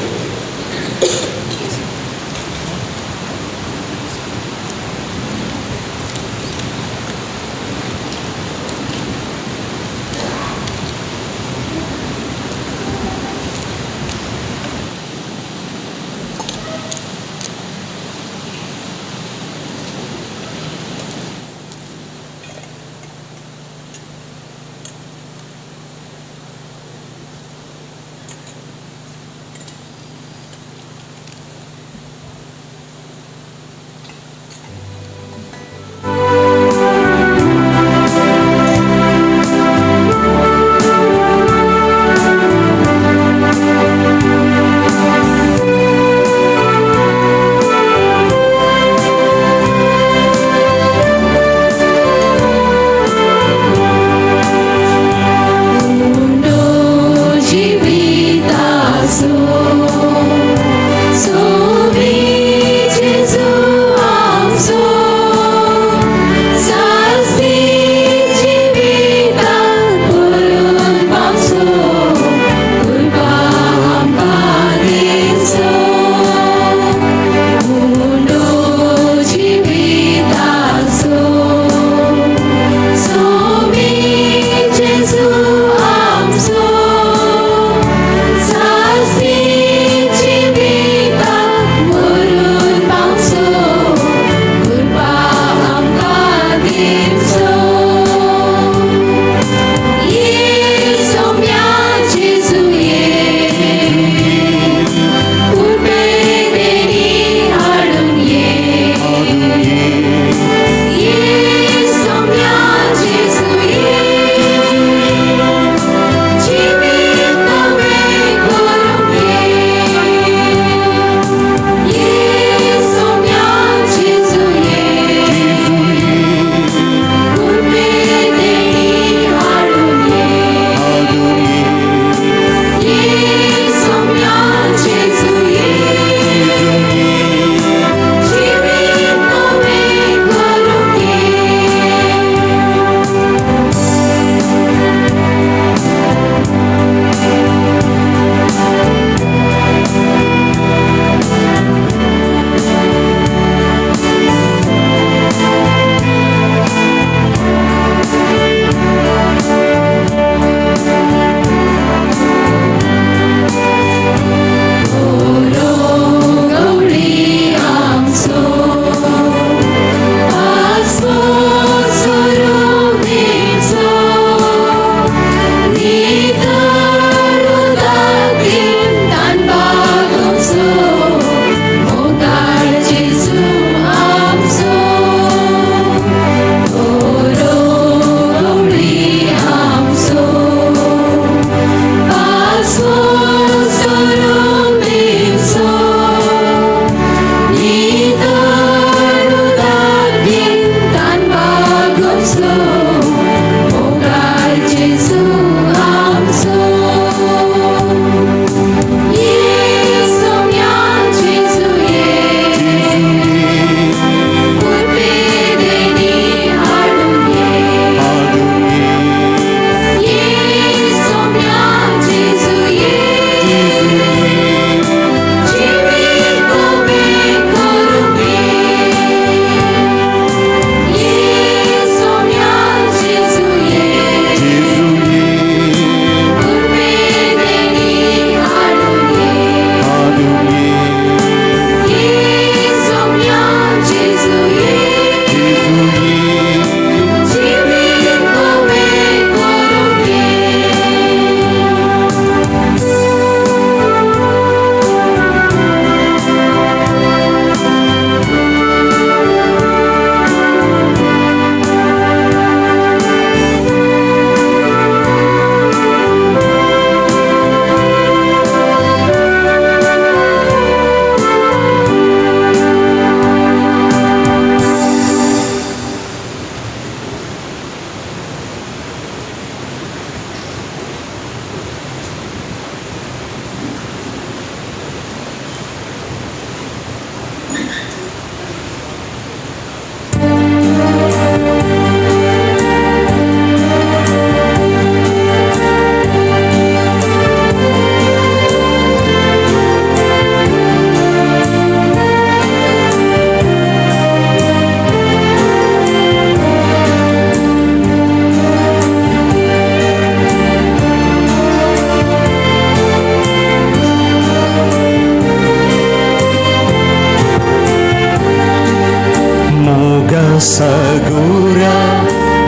सागोरा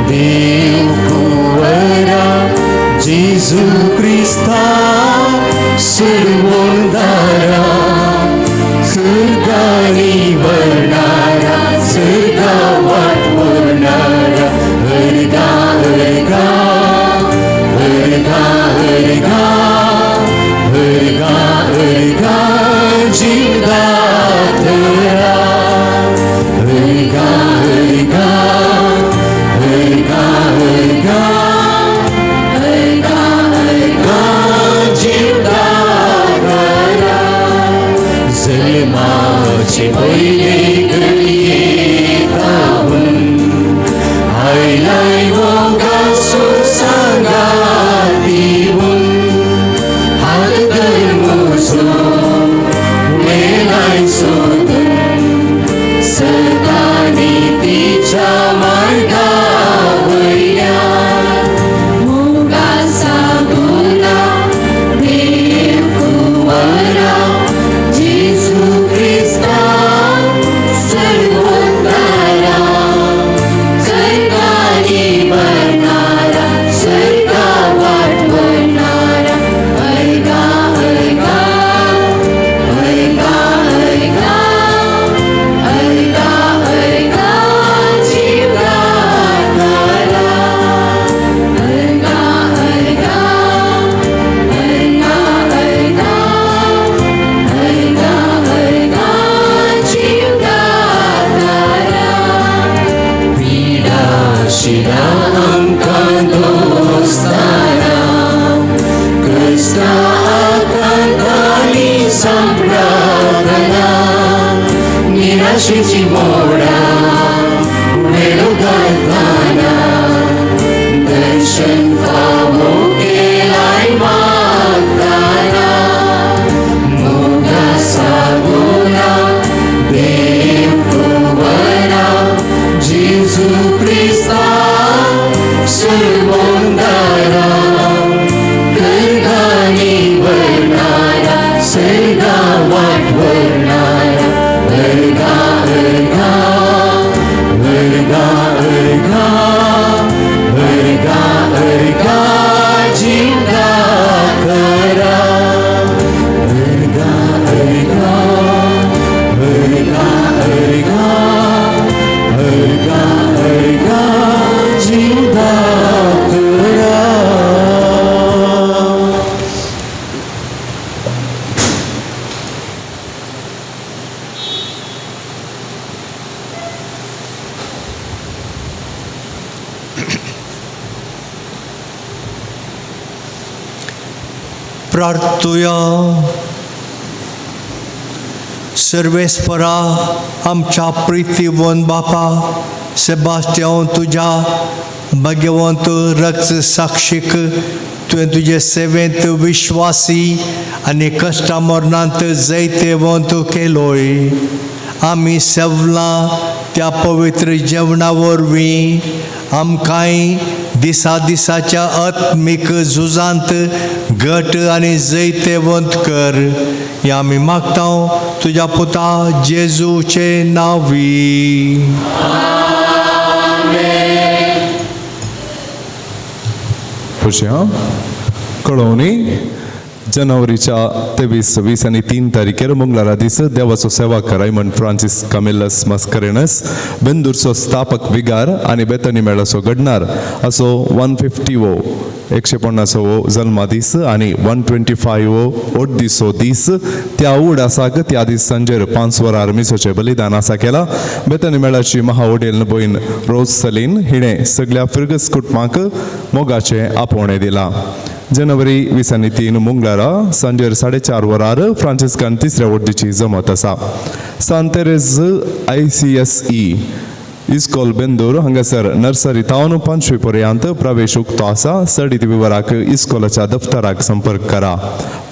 देव कुंवरा जेजू क्रिस्ता सुरवणदारा सुर्गानी वरणारा सुर्गा वाट वरणारा हरगा हरगा हरगा हरगा हरगा हरगा जीवदातरा हरगा हरगा हरगा हरगा हरगा हरगा जीवदातरा जल्माचे पयले घडये तावून आयलाय मोगाचो सांगात दिवन हात धर म्हजो वेलाय सोदून सदां नितीच्या मार्गा वयल्यान
मोगा सागोरा देव कुंवरा जेजू क्रिस्ता सर्वोत्तरा सर्गानी वरणारा सर्गा वाट वरणारा हरगा हरगा हरगा हरगा हरगा हरगा जीवदातारा हरगा हरगा हरगा हरगा हरगा हरगा जीवदातारा
पिडा शिडा आमकां दोस्ताना कश्टां आकांतांनी सांपडातना निराशेची मोडां वेळो घालतना दर्शन फावो केलाय मागताना मोगा सागोरा देव कुंवरा जेजू क्रिस्ता सुरवणदारा करगानी वरणारा सर्गा वाट वरणारा हरगा हरगा हरगा हरगा हरगा हरगा जीवदातरा हरगा हरगा हरगा हरगा हरगा हरगा जीवदातरा.
प्रार्थुया. सर्वेस्परा आमच्या प्रितीवन बापा सेबास्त्यांव तुज्या भाग्यवंत रक्त साक्षीक तुवें तुजे सेवेंत विश्वासी आनी कश्टा मरणांत जैतेवंत केलोय. आमी सेवलां त्या पवित्र जेवणा वरवीं आमकांय दिसा दिसाच्या आत्मीक झुजांत घट आनी जैतेवंत कर. हें आमी मागता तुज्या पुता जेजूचे नांवी.
पुढच्या कळोवणी जानेवारीच्या 23, 20 आनी 3 तारखेर मंगळारा दीस देवाचो सेवा कराय म्हण फ्रांसीस कामिलस मस्करेनस बेंदूरचो स्थापक विगार आनी बेतनी मेळाचो घडणार असो 150 वो 150 वो जल्मादीस आनी 125 वो ओड्डीसो दीस त्या उडासाक त्या दीस सांजेर 5 वरार मिसोचें बलिदान आसा केला. बेतनी मेळाची महा वडील भयण रोज सलीन हिणें सगळ्या फिरगस कुटुंबाक मोगाचें आपोवणें दिलां. जानेवारी 20 आनी 3 मंगळारा सांजेर 4:30 वरार फ्रांसिस्कान तिसऱ्या वड्डीची जमत आसा. सांतेरेज ICSE इस्कोल बेंदूर हांगासर नर्सरी तावन 5वी पर्यंत प्रवेश उक्तो आसा. चडीत विवराक इस्कोलाच्या दफ्तराक संपर्क करा.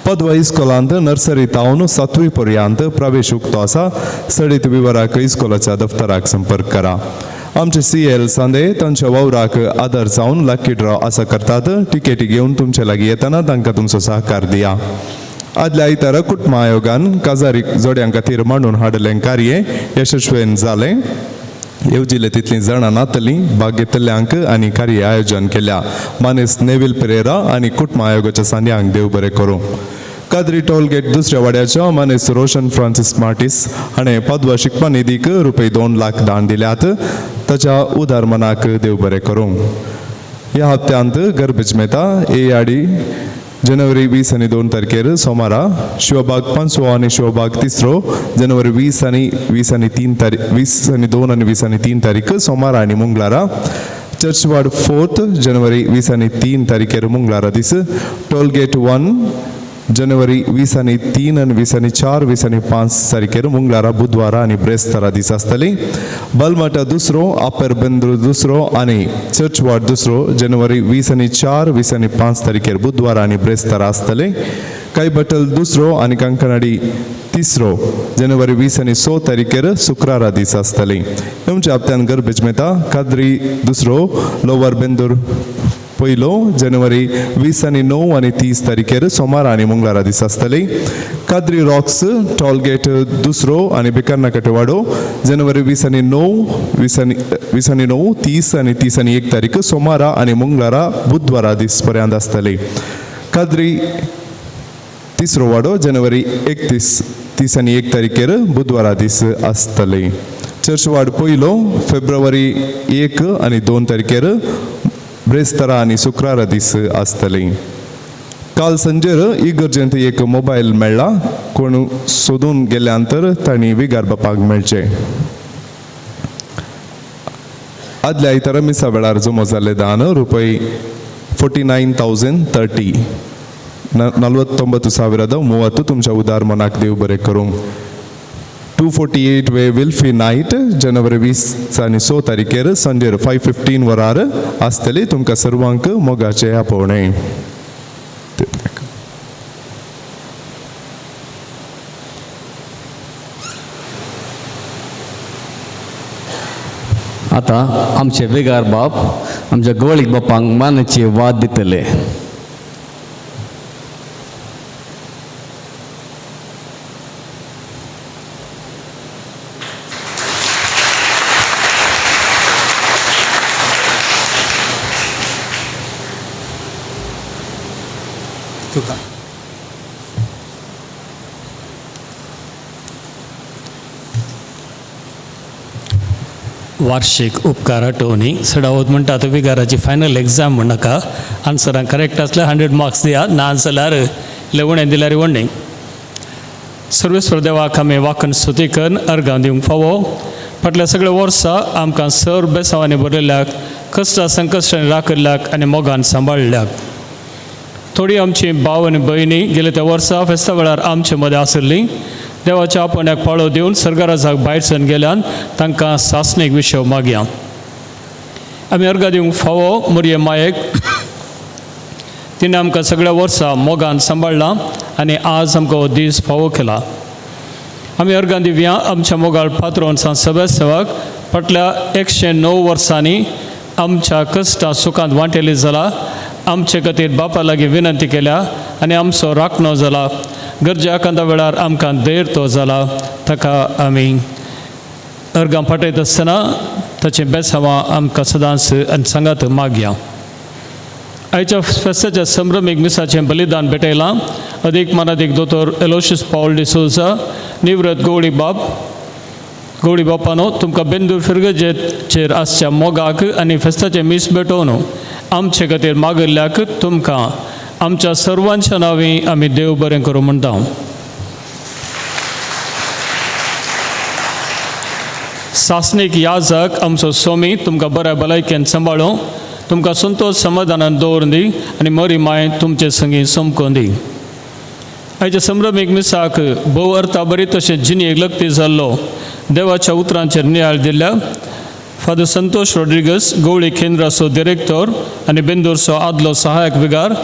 पदवा इस्कोलांत नर्सरी तावन 7वी पर्यंत प्रवेश उक्तो आसा. चडीत विवराक इस्कोलाच्या दफ्तराक संपर्क करा. आमचे CL सांदे तांच्या वावराक आदार जावन लकी ड्रॉ आसा करतात. टिकेटी घेवन तुमचे लागीं येतना तांकां तुमचो सहकार दिया. आदल्या आयतारा कुटुंब आयोगान काजारी जोड्यां खातीर मांडून हाडलें कार्य यशस्वीन जालें. येवजिले तितलीं जाणां नातलीं भाग घेतल्यांक आनी कार्य आयोजन केल्या मानेस नेवील पेरेरा आनी कुटुंब आयोगाच्या सांद्यांक देव बरें करूं. कादरी टोलगेट दुसऱ्या वाड्याच्या मानेस रोशन फ्रांसीस मार्टीस हाणें पदवा शिकपा निधीक रुपये 2 लाख दान दिल्यात ताच्या उदार मनाक देव बरें करूं. ह्या हप्त्यांत गर्भज मेहता ए.आर.डी. जनवरी 20 आनी 2 तारखेर सोमारा शिवबाग 5वो आनी शिवबाग 3रो जनवरी 20 आनी 20 आनी 3 तारीख 20 आनी 2 आनी 20 आनी 3 तारीख सोमारा आनी मंगळारा चर्च वार्ड 4 जनवरी 20 आनी 3 तारखेर मंगळारा दीस टोलगेट 1 जनवरी 20 आनी 3 आनी 20 आनी 4 20 आनी 5 तारखेर मंगळारा बुधवारा आनी ब्रेस्तारा दीस आसतली. बलमाटा 2रो अपर बेंद्रू 2रो आनी चर्च वार्ड 2रो जनवरी 20 आनी 4 20 आनी 5 तारखेर बुधवारा आनी ब्रेस्तारा आसतले. कांयबटल 2रो आनी कांकणाडी 3रो जनवरी 20 आनी 6 तारखेर शुक्रारा दीस आसतली. तुमच्या हप्त्यान गर्भेज मेता कादरी 2रो लोवर बेंदूर 1 जनवरी 20 आनी 9 आनी 30 तारखेर सोमारा आनी मंगळारा दीस आसतली. कादरी रॉक्स टोलगेट 2रो आनी बिकर्नाकटेवाडो जनवरी 20 आनी 9 20 आनी 9 30 आनी 30 आनी 1 तारीख सोमारा आनी मंगळारा बुधवारा दीस पर्यंत आसतली. कादरी 3रो वाडो जनवरी 31 30 आनी 1 तारखेर बुधवारा दीस आसतली. चर्च वार्ड 1 फेब्रुवारी 1 आनी 2 तारखेर ब्रेस्तारा आनी शुक्रारा दीस आसतली. काल संजेर इगर्जेंत एक मोबायल मेळ्ळा कोण सोदून गेल्या नंतर तांणी विगार बापाक मेळचे. आदल्या आयतारा मिसा वेळार जमो जाल्ले दान रुपये 49,030 49,030 तुमच्या उदार मनाक देव बरें करूं. 248 वे विल्फी नायट जनवरी 20 आनी 6 तारखेर संजेर 5:15 वरार आसतली. तुमकां सर्वांक मोगाचें आपोवणें.
आतां आमचे बेगार बाप आमच्या गवळीक बापांक मानाची वाद दितले.
वार्षिक उपकार आठवणी सडावत म्हणटा आतां विगाराची फायनल एग्जाम म्हणनाका आन्सरां करेक्ट आसल्यार 100 मार्क्स दिया ना जाल्यार लेवणें दिल्यार वणें. सर्वेस्पर देवाक आमी वाकन स्तुती करून अर्गां दिवंक फावो. फाटल्या सगळ्या वर्सा आमकां सर बेसांवांनी भरलेल्याक कश्टा संकश्टांनी राखिल्ल्याक आनी मोगान सांबाळिल्ल्याक. थोडी आमची भाव आनी भयणी गेले त्या वर्सा फेस्ता वेळार आमचे मदें आशिल्लीं देवाच्या आपण्याक पाळो दिवन सरकाराक भायर सरून गेल्यान तांकां सासणीक विशय मागया. आमी अर्गां दिवंक फावो मोरये मायेक तिणें आमकां सगळ्या वर्सा मोगान सांबाळ्ळां आनी आज आमकां हो दीस फावो केला. आमी अर्गां दिवया आमच्या मोगाळ पात्रोन सांत सेबास्तियांवाक फाटल्या 109 वर्सांनी आमच्या कश्टा सुखांत वांटेली जाला आमचे खातीर बापा लागीं विनंती केल्या आनी आमचो राखणो जाला. गरजे आकांता वेळार आमकां धैर्य तो जाला ताका आमी अर्गां पाठयत आसतना ताचें बेसांवां आमकां सदांच आनी सांगात मागया. आयच्या फेस्ताच्या संभ्रमीक मिसाचें बलिदान भेटयलां अदीक मानादीक दोतोर एलोशियस पावल डिसोजा निवृत्त गवळी बाप गवळी बापानो तुमकां बेंदूर फिरगजेचेर आसच्या मोगाक आनी फेस्ताचें मीस भेटोवन आमचे खातीर मागिल्ल्याक तुमकां आमच्या सर्वांच्या नांवी आमी देव बरें करूं म्हणटा. सासणीक याजक आमचो स्वामी तुमकां बऱ्या भलायकेन सांबाळूं तुमकां संतोश समाधानान दवरून दी आनी मरी माय तुमचे संगी समकोन दी. आयच्या संभ्रमीक मिसाक भोव अर्था बरी तशें जिणेक लग्ती जाल्लो देवाच्या उतरांचेर नियाळ दिल्ल्या फादर संतोष रॉड्रिगस गवळी केंद्राचो डिरेक्टर आनी बेंदूरचो आदलो सहायक विगार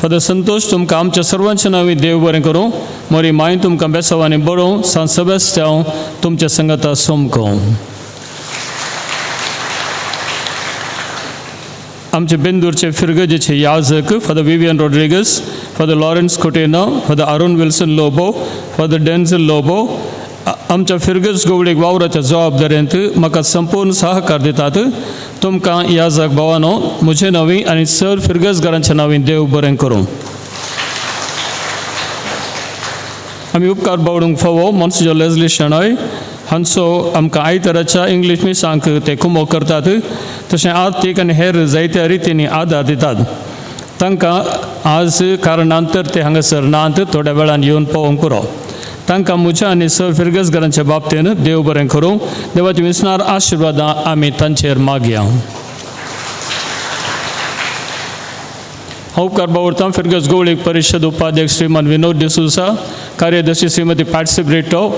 फादर संतोष तुमकां आमच्या सर्वांच्या नांवी देव बरें करूं मोरी माय तुमकां बेसांवांनी बरोवं सांत सेबास्तियांव तुमच्या संगाता सोमकों. आमचे बेंदूरचे फिरगजेचे याजक father Vivian Rodrigues, father Lawrence Coutinho, father Arun Wilson Lobo, father Denzil Lobo आमच्या फिरगज गोवळीक वावराच्या जबाबदारेंत म्हाका संपूर्ण सहकार दितात. तुमकां याजक भावानो म्हजे नांवी आनी सर फिरगजगारांच्या नांवी देव बरें करूं. आमी उपकार बावडूंक फावो मोन्सिजोर लेजली शेणॉय हांचो आमकां आयताराच्या इंग्लीश मिसांक ते कुमोक करतात, तशें आर्थीक आनी हेर जायत्या रितींनी आदार दितात. तांकां आज कारणान तर ते हांगासर नात, थोड्या वेळान येवन पळोवंक पुरो. तांकां म्हज्या आनी सर फिरगजगारांच्या बाबतीन देव बरें करूं. देवाच्या विसणार आशिर्वादां आमी तांचेर मागया. हांव उपकार बावडतां फिरगज गोवळीक परिशद उपाध्यक्ष श्रीमान विनोद डिसोजा, कार्यदर्शी श्रीमती पाटसी ब्रिटो,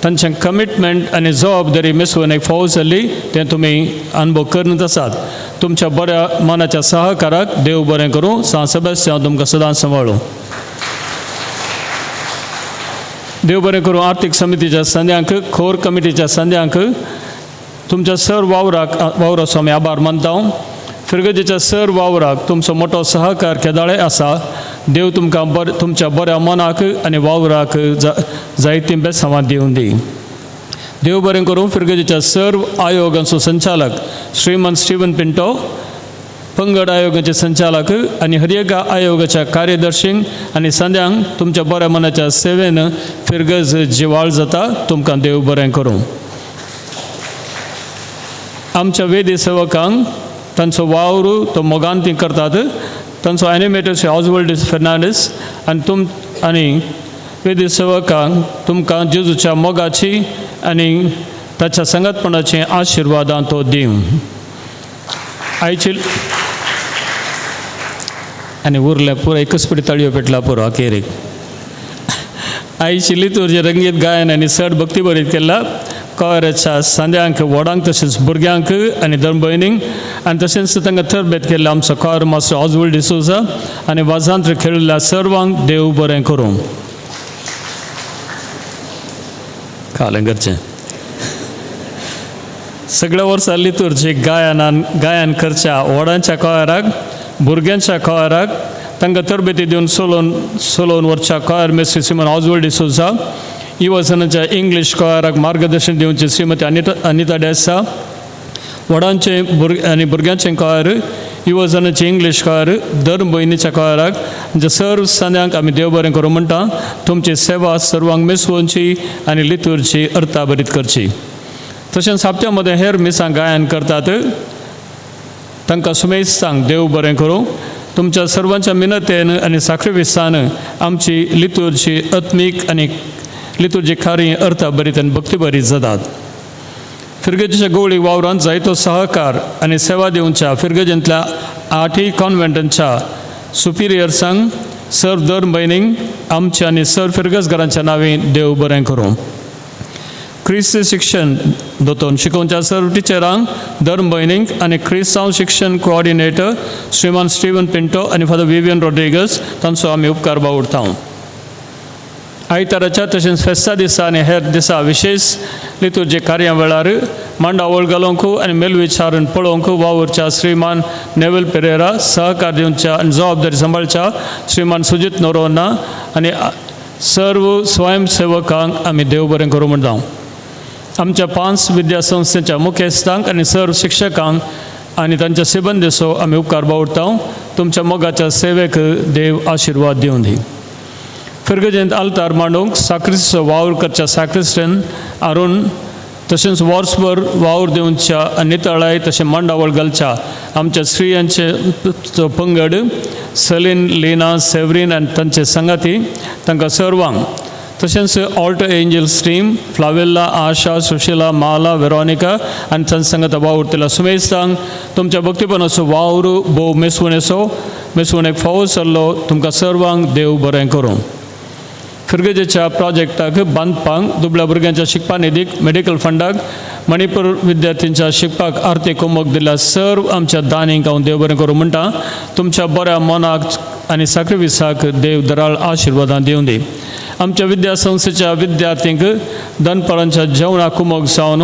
तांचें कमिटमेंट आनी जबाबदारी मेसवून एक फावो जाल्ली तें तुमी अनुभव करूनच आसात. तुमच्या बऱ्या मनाच्या सहकाराक देव बरें करूं. सांत सेबास्तियांव तुमकां सदांच सांबाळूं. देव बरें करूं. आर्थीक समितीच्या संद्यांक, खोर कमिटीच्या संद्यांक, तुमच्या सर वावराक वावराचो आमी आभार मानता. फिरगजेच्या सर वावराक तुमचो मोटो सहकार केदाळे आसा. देव तुमकां बरें तुमच्या बऱ्या मनाक आनी वावराक जायतीं बेसांवां दिवन दी. देव बरें करूं. फिरगजेच्या सर्व आयोगांचो संचालक श्रीमंत स्टीवन पिंटो, पंगड आयोगाचे संचालक आनी हर एका आयोगाच्या कार्यदर्शींक आनी संद्यांक तुमच्या बऱ्या मनाच्या सेवेन फिरगज जिवाळ जाता. तुमकां देव बरें करूं. आमच्या वेदी सेवकांक तांचो वावर तो मोगान ती करतात. तांचो एनिमेटर श्री ऑजवल्ड फेर्नांडीस आनी आनी वेदी सेवकांक तुमकां जेजूच्या मोगाची आनी ताच्या संगतपणाची आशिर्वादां तो दिवं. आयची आनी उरलें पुरो एकच पडी ताळयो पेटला पुरो अखेरीक. आयची लितूर रंगीत गायन आनी चड भक्ती बरीत केला कॉयराच्या सांद्यांक, व्हडांक तशेंच भुरग्यांक आनी धर्मभयणींक आनी तशेंच तांकां तरबेत केल्लो आमचो कॉयर मास्टर ऑजवल्ड डिसोजा आनी वाजांत्र खेळिल्ल्या सर्वांक देव बरें करूं. खालें करचें सगळ्या वर्सा लितूरची गायनान गायन करच्या व्हडांच्या कॉयराक, भुरग्यांच्या कॉयराक तांकां तरबेती दिवन सोलोवन सोलोवन वरच्या कॉयर मेस्त्री श्रीमन ऑजवल्ड डिसोजा, युवजनाच्या इंग्लीश कॉयराक मार्गदर्शन दिवचे श्रीमती अनिता डेसा, व्हडांचे आनी भुरग्यांचे कॉयर, युवजनाचे इंग्लीश कॉयर, धर्म भयणीच्या कॉयराक म्हणजे सर्व संद्यांक आमी देव बरें करूं म्हणटा. तुमची सेवा सर्वांक मेसवोनची आनी लितूरची अर्थाभरीत करची. तशेंच हप्त्या मदें हेर मिसां गायन करतात तांकां सुमेस्तांक देव बरें करूं. तुमच्या सर्वांच्या मिनतेन आनी साक्रिफिसान आमची लितूरची आत्मीक आनी लितूरची खारी अर्थाभरीत आनी भक्तीभरीत जातात. फिरगजेच्या गोवळी वावरांत जायतो सहकार आनी सेवा दिवच्या फिरगजेंतल्या आठय कॉन्व्हेंटांच्या सुपिरियर्सांक, सर धर्म भयणींक आमच्या आनी सर फिरगजगारांच्या नांवी देव बरें करूं. क्रिस्ती शिक्षण दोतोन शिकोवच्या सर्व टिचरांक, धर्म भयणींक आनी क्रिस्तांव शिक्षण कोऑर्डिनेटर श्रीमान स्टीवन पिंटो आनी फादर विवियन रॉड्रिगस तांचो आमी उपकार बावडता. आयताराच्या तशेंच फेस्ता दिसा आनी हेर दिसा विशेश लितूरचे कार्या वेळार मांडावळ घालूंक आनी मेलविचारण पळोवंक वावुरच्या श्रीमान नेवल पेरेरा, सहकार दिवच्या आनी जबाबदारी सांबाळच्या श्रीमान सुजीत नोरोना आनी सर्व स्वयंसेवकांक आमी देव बरें करूं म्हणटा. आमच्या 5 विद्यासंस्थेच्या मुखेस्तांक आनी सर्व शिक्षकांक आनी तांच्या सिबंदीचो आमी उपकार बावडता. तुमच्या मोगाच्या सेवेक देव आशिर्वाद दिवन दी. फिरगजेंत आल्तार मांडूंक साक्रिस्ताचो वावर करच्या साक्रिस्टन आरून तशेंच वर्सभर वावर दिवच्या नितळाय तशें मांडावळ घालच्या आमच्या स्त्रियांचे पंगड सलीन, लिना, सेवरीन आनी तांचे संगाती तांकां सर्वांक तशेंच altar angels team Flavilla, Asha, Sushila, Mala, Veronica आनी तांचे संगात वावुरतल्या सुमेस्तांक तुमच्या भक्तीपणाचो वावर भोव मेसवणेचो मेसवणेक फावो जाल्लो. तुमकां सर्वांक देव बरें करूं. फिरगजेच्या प्रोजेक्टाक बांदपाक दुबळ्या भुरग्यांच्या शिकपा निधीक, मेडिकल फंडाक, मणिपूर विद्यार्थ्यांच्या शिकपाक आर्थीक कुमक दिल्या सर्व आमच्या दानींक हांव देव बरें करूं म्हणटा. तुमच्या बऱ्या मनाक आनी साक्रिफिसाक देव दराळ आशिर्वादां दिवन दी. आमच्या विद्यासंस्थेच्या विद्यार्थ्यांक दनपारांच्या जेवणाक कुमक जावन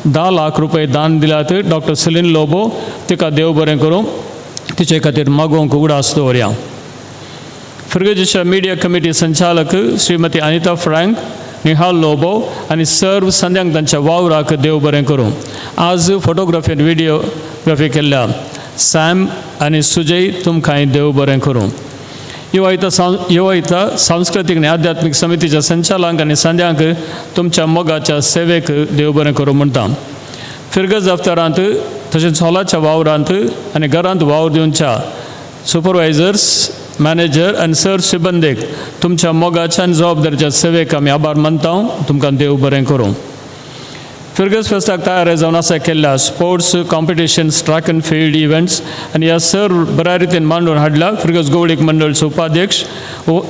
10 लाख रुपये दान दिल्यात डॉक्टर सलीन लोबो तिका देव बरें करूं. तिचे खातीर मागोवंक उगडास दवरया. फिरगजेच्या मिडिया कमिटी संचालक श्रीमती अनिता फ्रँक, निहाल लोबो आनी सर्व संद्यांक तांच्या वावराक देव बरें करूं. आज फोटोग्राफी आनी व्हिडियोग्राफी केल्ल्या सॅम आनी सुजय तुमकांय देव बरें करूं. युवा सांस्कृतीक आनी आध्यात्मीक समितीच्या संचालक आनी संद्यांक तुमच्या मोगाच्या सेवेक देव बरें करूं म्हणटा. फिरगज दफ्तरांत तशेंच हॉलाच्या वावरांत आनी घरांत वावर दिवच्या सुपरवायझर्स, मॅनेजर आनी सर सिबंदेक तुमच्या मोगाच्या आनी जबाबदारीच्या सेवेक आमी आभार मानता. तुमकां देव बरें करूं. फिरगज फेस्ताक तयार जावन आसा केल्ल्या sports competitions, track and field events आनी ह्या सर बऱ्या रितीन मांडून हाडला फिरगज गोवळीक मंडळचो उपाध्यक्ष,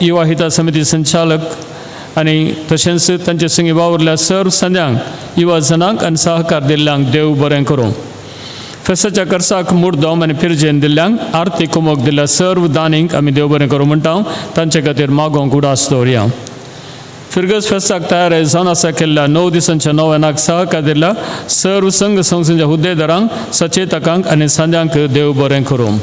युवा हिता समिती संचालक आनी तशेंच तांचे संगी वावुरल्या सर्व संद्यांक, युवा जनांक आनी सहकार दिल्ल्यांक देव बरें करूं. फेस्ताच्या खर्चाक मुर्दम आनी पिरजेन दिल्ल्यांक आर्थीक कुमोक दिल्ल्या सर्व दानींक आमी देव बरें करूं म्हणटा. तांचे खातीर मागोवंक उडास दवरया. फिरगज फेस्ताक तयार जावन आसा केल्ल्या 9 दिसांच्या नव्यानाक सहकार दिल्ल्या सर्व संघ संस्थेच्या हुद्देदारांक, सचेतकांक आनी संद्यांक देव बरें करूं.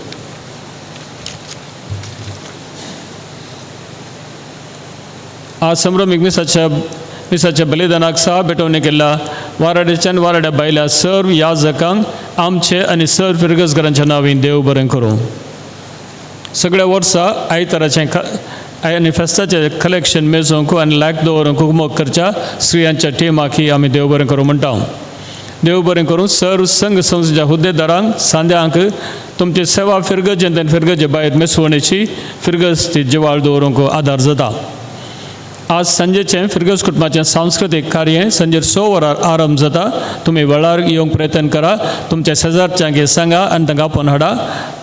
आज संभ्रमीक मिसाच्या बलिदानाक सहा भेटवणी केल्ल्या वाराड्याच्यान वाराड्या बायल्या सर्व याजकांक आमचे आनी सर्व फिरगजघरांच्या नांवान देव बरें करूं. सगळ्या वर्सा आयताराचें आनी फेस्ताचें कलेक्शन मेजोवंक आनी लायक दवरूंक कुमोक करच्या स्त्रियांच्या टिमाक आमी देव बरें करूं म्हणटा. देव बरें करूं सर्व संघ संस्थेच्या हुद्देदारांक, सांद्यांक तुमची सेवा फिरगजेंत आनी फिरगजे भायर मेसवणेची फिरगज ती जिवाळ दवरूंक आदार जाता. आज सांजेचें फिरगज कुटुंबाचें सांस्कृतीक कार्य सांजेर 6 वरार आरंभ जाता. तुमी वेळार येवंक प्रयत्न करा. तुमच्या शेजारच्यांक सांगा आनी तांकां आपोवन हाडा.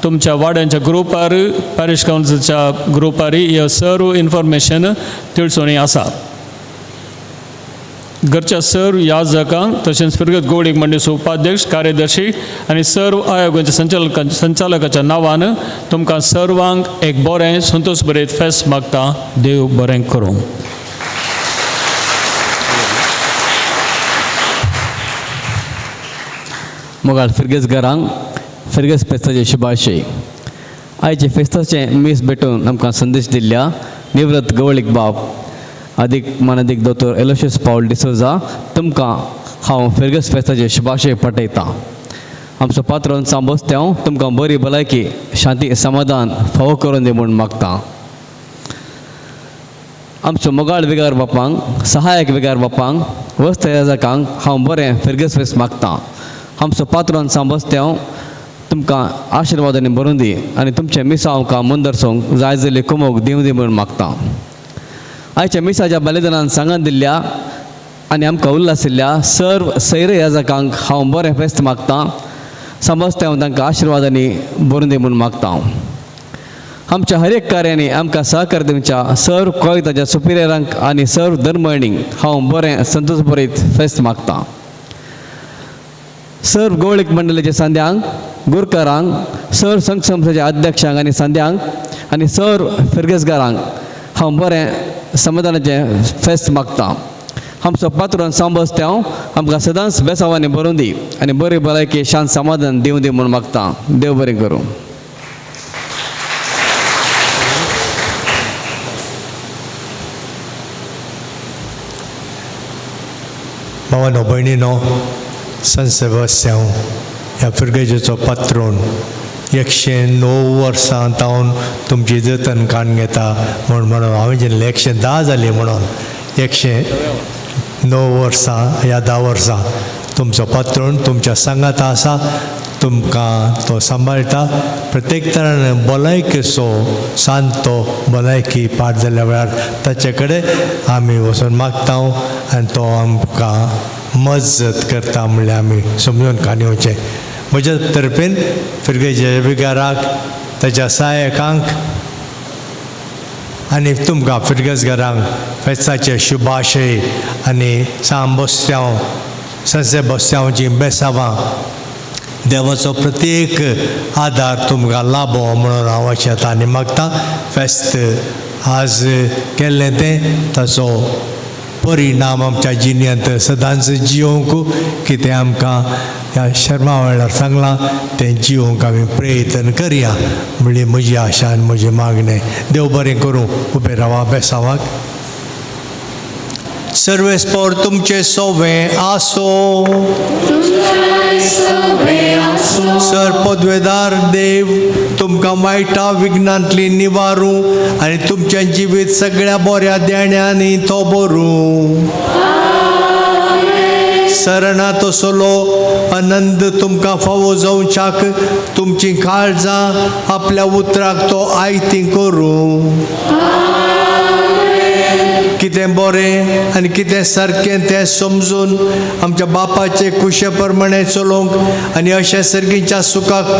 तुमच्या वाड्यांच्या ग्रुपार, पॅरिश कावन्सिलच्या ग्रुपार हे सर्व इन्फॉर्मेशन तिळसोणी आसा. घरच्या सर्व याजकांक तशेंच फिरगज गोवळीक मंडळीचो उपाध्यक्ष, कार्यदर्शी आनी सर्व आयोगाच्या संचालकाच्या नांवान तुमकां सर्वांक एक बरें संतोश बरें फेस्त मागता. देव बरें करूं.
मोगाळ फिरगज घरांक फिरगज फेस्ताचे शुभाशय. आयचे फेस्ताचें मीस भेटून आमकां संदेश दिल्ल्या निवृत्त गवळीक बाब अदीक मानादीक दोतोर एलोशियस पावल डिसोजा तुमकां हांव फिरगज फेस्ताचे शुभाशय पाठयतां. आमचो पात्रोन सांबोस्त्यांव तुमकां बरी भलायकी, शांती, समाधान फावो करून दी म्हूण मागतां. आमचो मोगाळ विगार बापांक, सहायक विगार बापांक, वस्त याजकांक हांव बरें फिरगज फेस्त मागतां. आमचो पात्रोन सांबोस्त्यांव तुमकां आशिर्वादांनी भरून दी आनी तुमचें मिसांव आमकां मुंदरसोंक जाय जाल्ली कुमोक दिवं दी म्हूण मागतां. आयच्या मिसाच्या बलिदानान सांगात दिल्ल्या आनी आमकां उल्लासिल्ल्या सर्व सैर याजकांक हांव बरें फेस्त मागतां. समजतें तांकां आशिर्वादांनी भरून दी म्हूण मागतां. आमच्या हर एक कार्यांनी आमकां सहकार दिवच्या सर्व कोयताच्या सुपिरियरांक आनी सर्व धर्मयणींक हांव बरें संतोश बरीत फेस्त मागतां. सर्व गोवळीक मंडळीच्या सांद्यांक, गुरकारांक, सर्व संघ संस्थेच्या अध्यक्षांक आनी सांद्यांक आनी सर्व फिरगेजगारांक हांव बरें समाधानाचें फेस्त मागतां. आमचो पात्रोन सांबोस्त्यांव आमकां सदांच बेसावांनी भरून दी आनी बरी भलायकी, शांत, समाधान दिवं दी म्हूण मागतां. देव बरें करूं.
भावानो भयणीनो, संत सेबास्त्यांव ह्या फिरगेजेचो पात्रोन 109 वर्सां तावन तुमची जतन काडून घेता म्हूण म्हणून हांवें जेन्ना 110 जाली म्हणून 109 वर्सां ह्या 10 वर्सां तुमचो पात्रोन तुमच्या सांगाता आसा, तुमकां तो सांबाळटा. प्रत्येक तरान भलायकेचो शांतो भलायकी पाठ जाल्ल्या वेळार ताचे कडेन आमी वचून मागता आनी तो आमकां मजत करता म्हणल्यार आमी समजून काणी येवचें. म्हज्या तर्फेन फिरगेच्या विगाराक, ताच्या सहायकांक आनी तुमकां फिरगजगारांक फेस्ताचे शुभाशय आनी सांबोस्त्यांव, संसे बोस्त्यांवची बेसावां देवाचो प्रत्येक आदार तुमकां लाबो म्हणून हांव आशेतां आनी मागतां. फेस्त आज केल्लें तें ताचो परिणाम आमच्या जिणेंत सदांच जियोवंक कितें आमकां ह्या शर्मा वेळार सांगलां तें जियोवंक आमी प्रयत्न करया म्हणली म्हजी आशा आनी म्हजें मागणें. देव बरें करूं. उबें रावा बेसावाक. सर्वेस्पोर तुमचे सोवे आसो. सर पदवेदार देव तुमकां वायटा विघ्नांतली निवारूं आनी तुमचें जिवीत सगळ्या बऱ्या देण्यांनी तो बरूं. सरणा तसलो आनंद तुमकां फावो जावच्याक तुमचीं काळजां आपल्या उतराक तो आयती करूं. कितें बरें आनी कितें सारकें तें समजून आमच्या बापाचे कुशे प्रमाणे चलोवंक आनी अशा सर्गीच्या सुखाक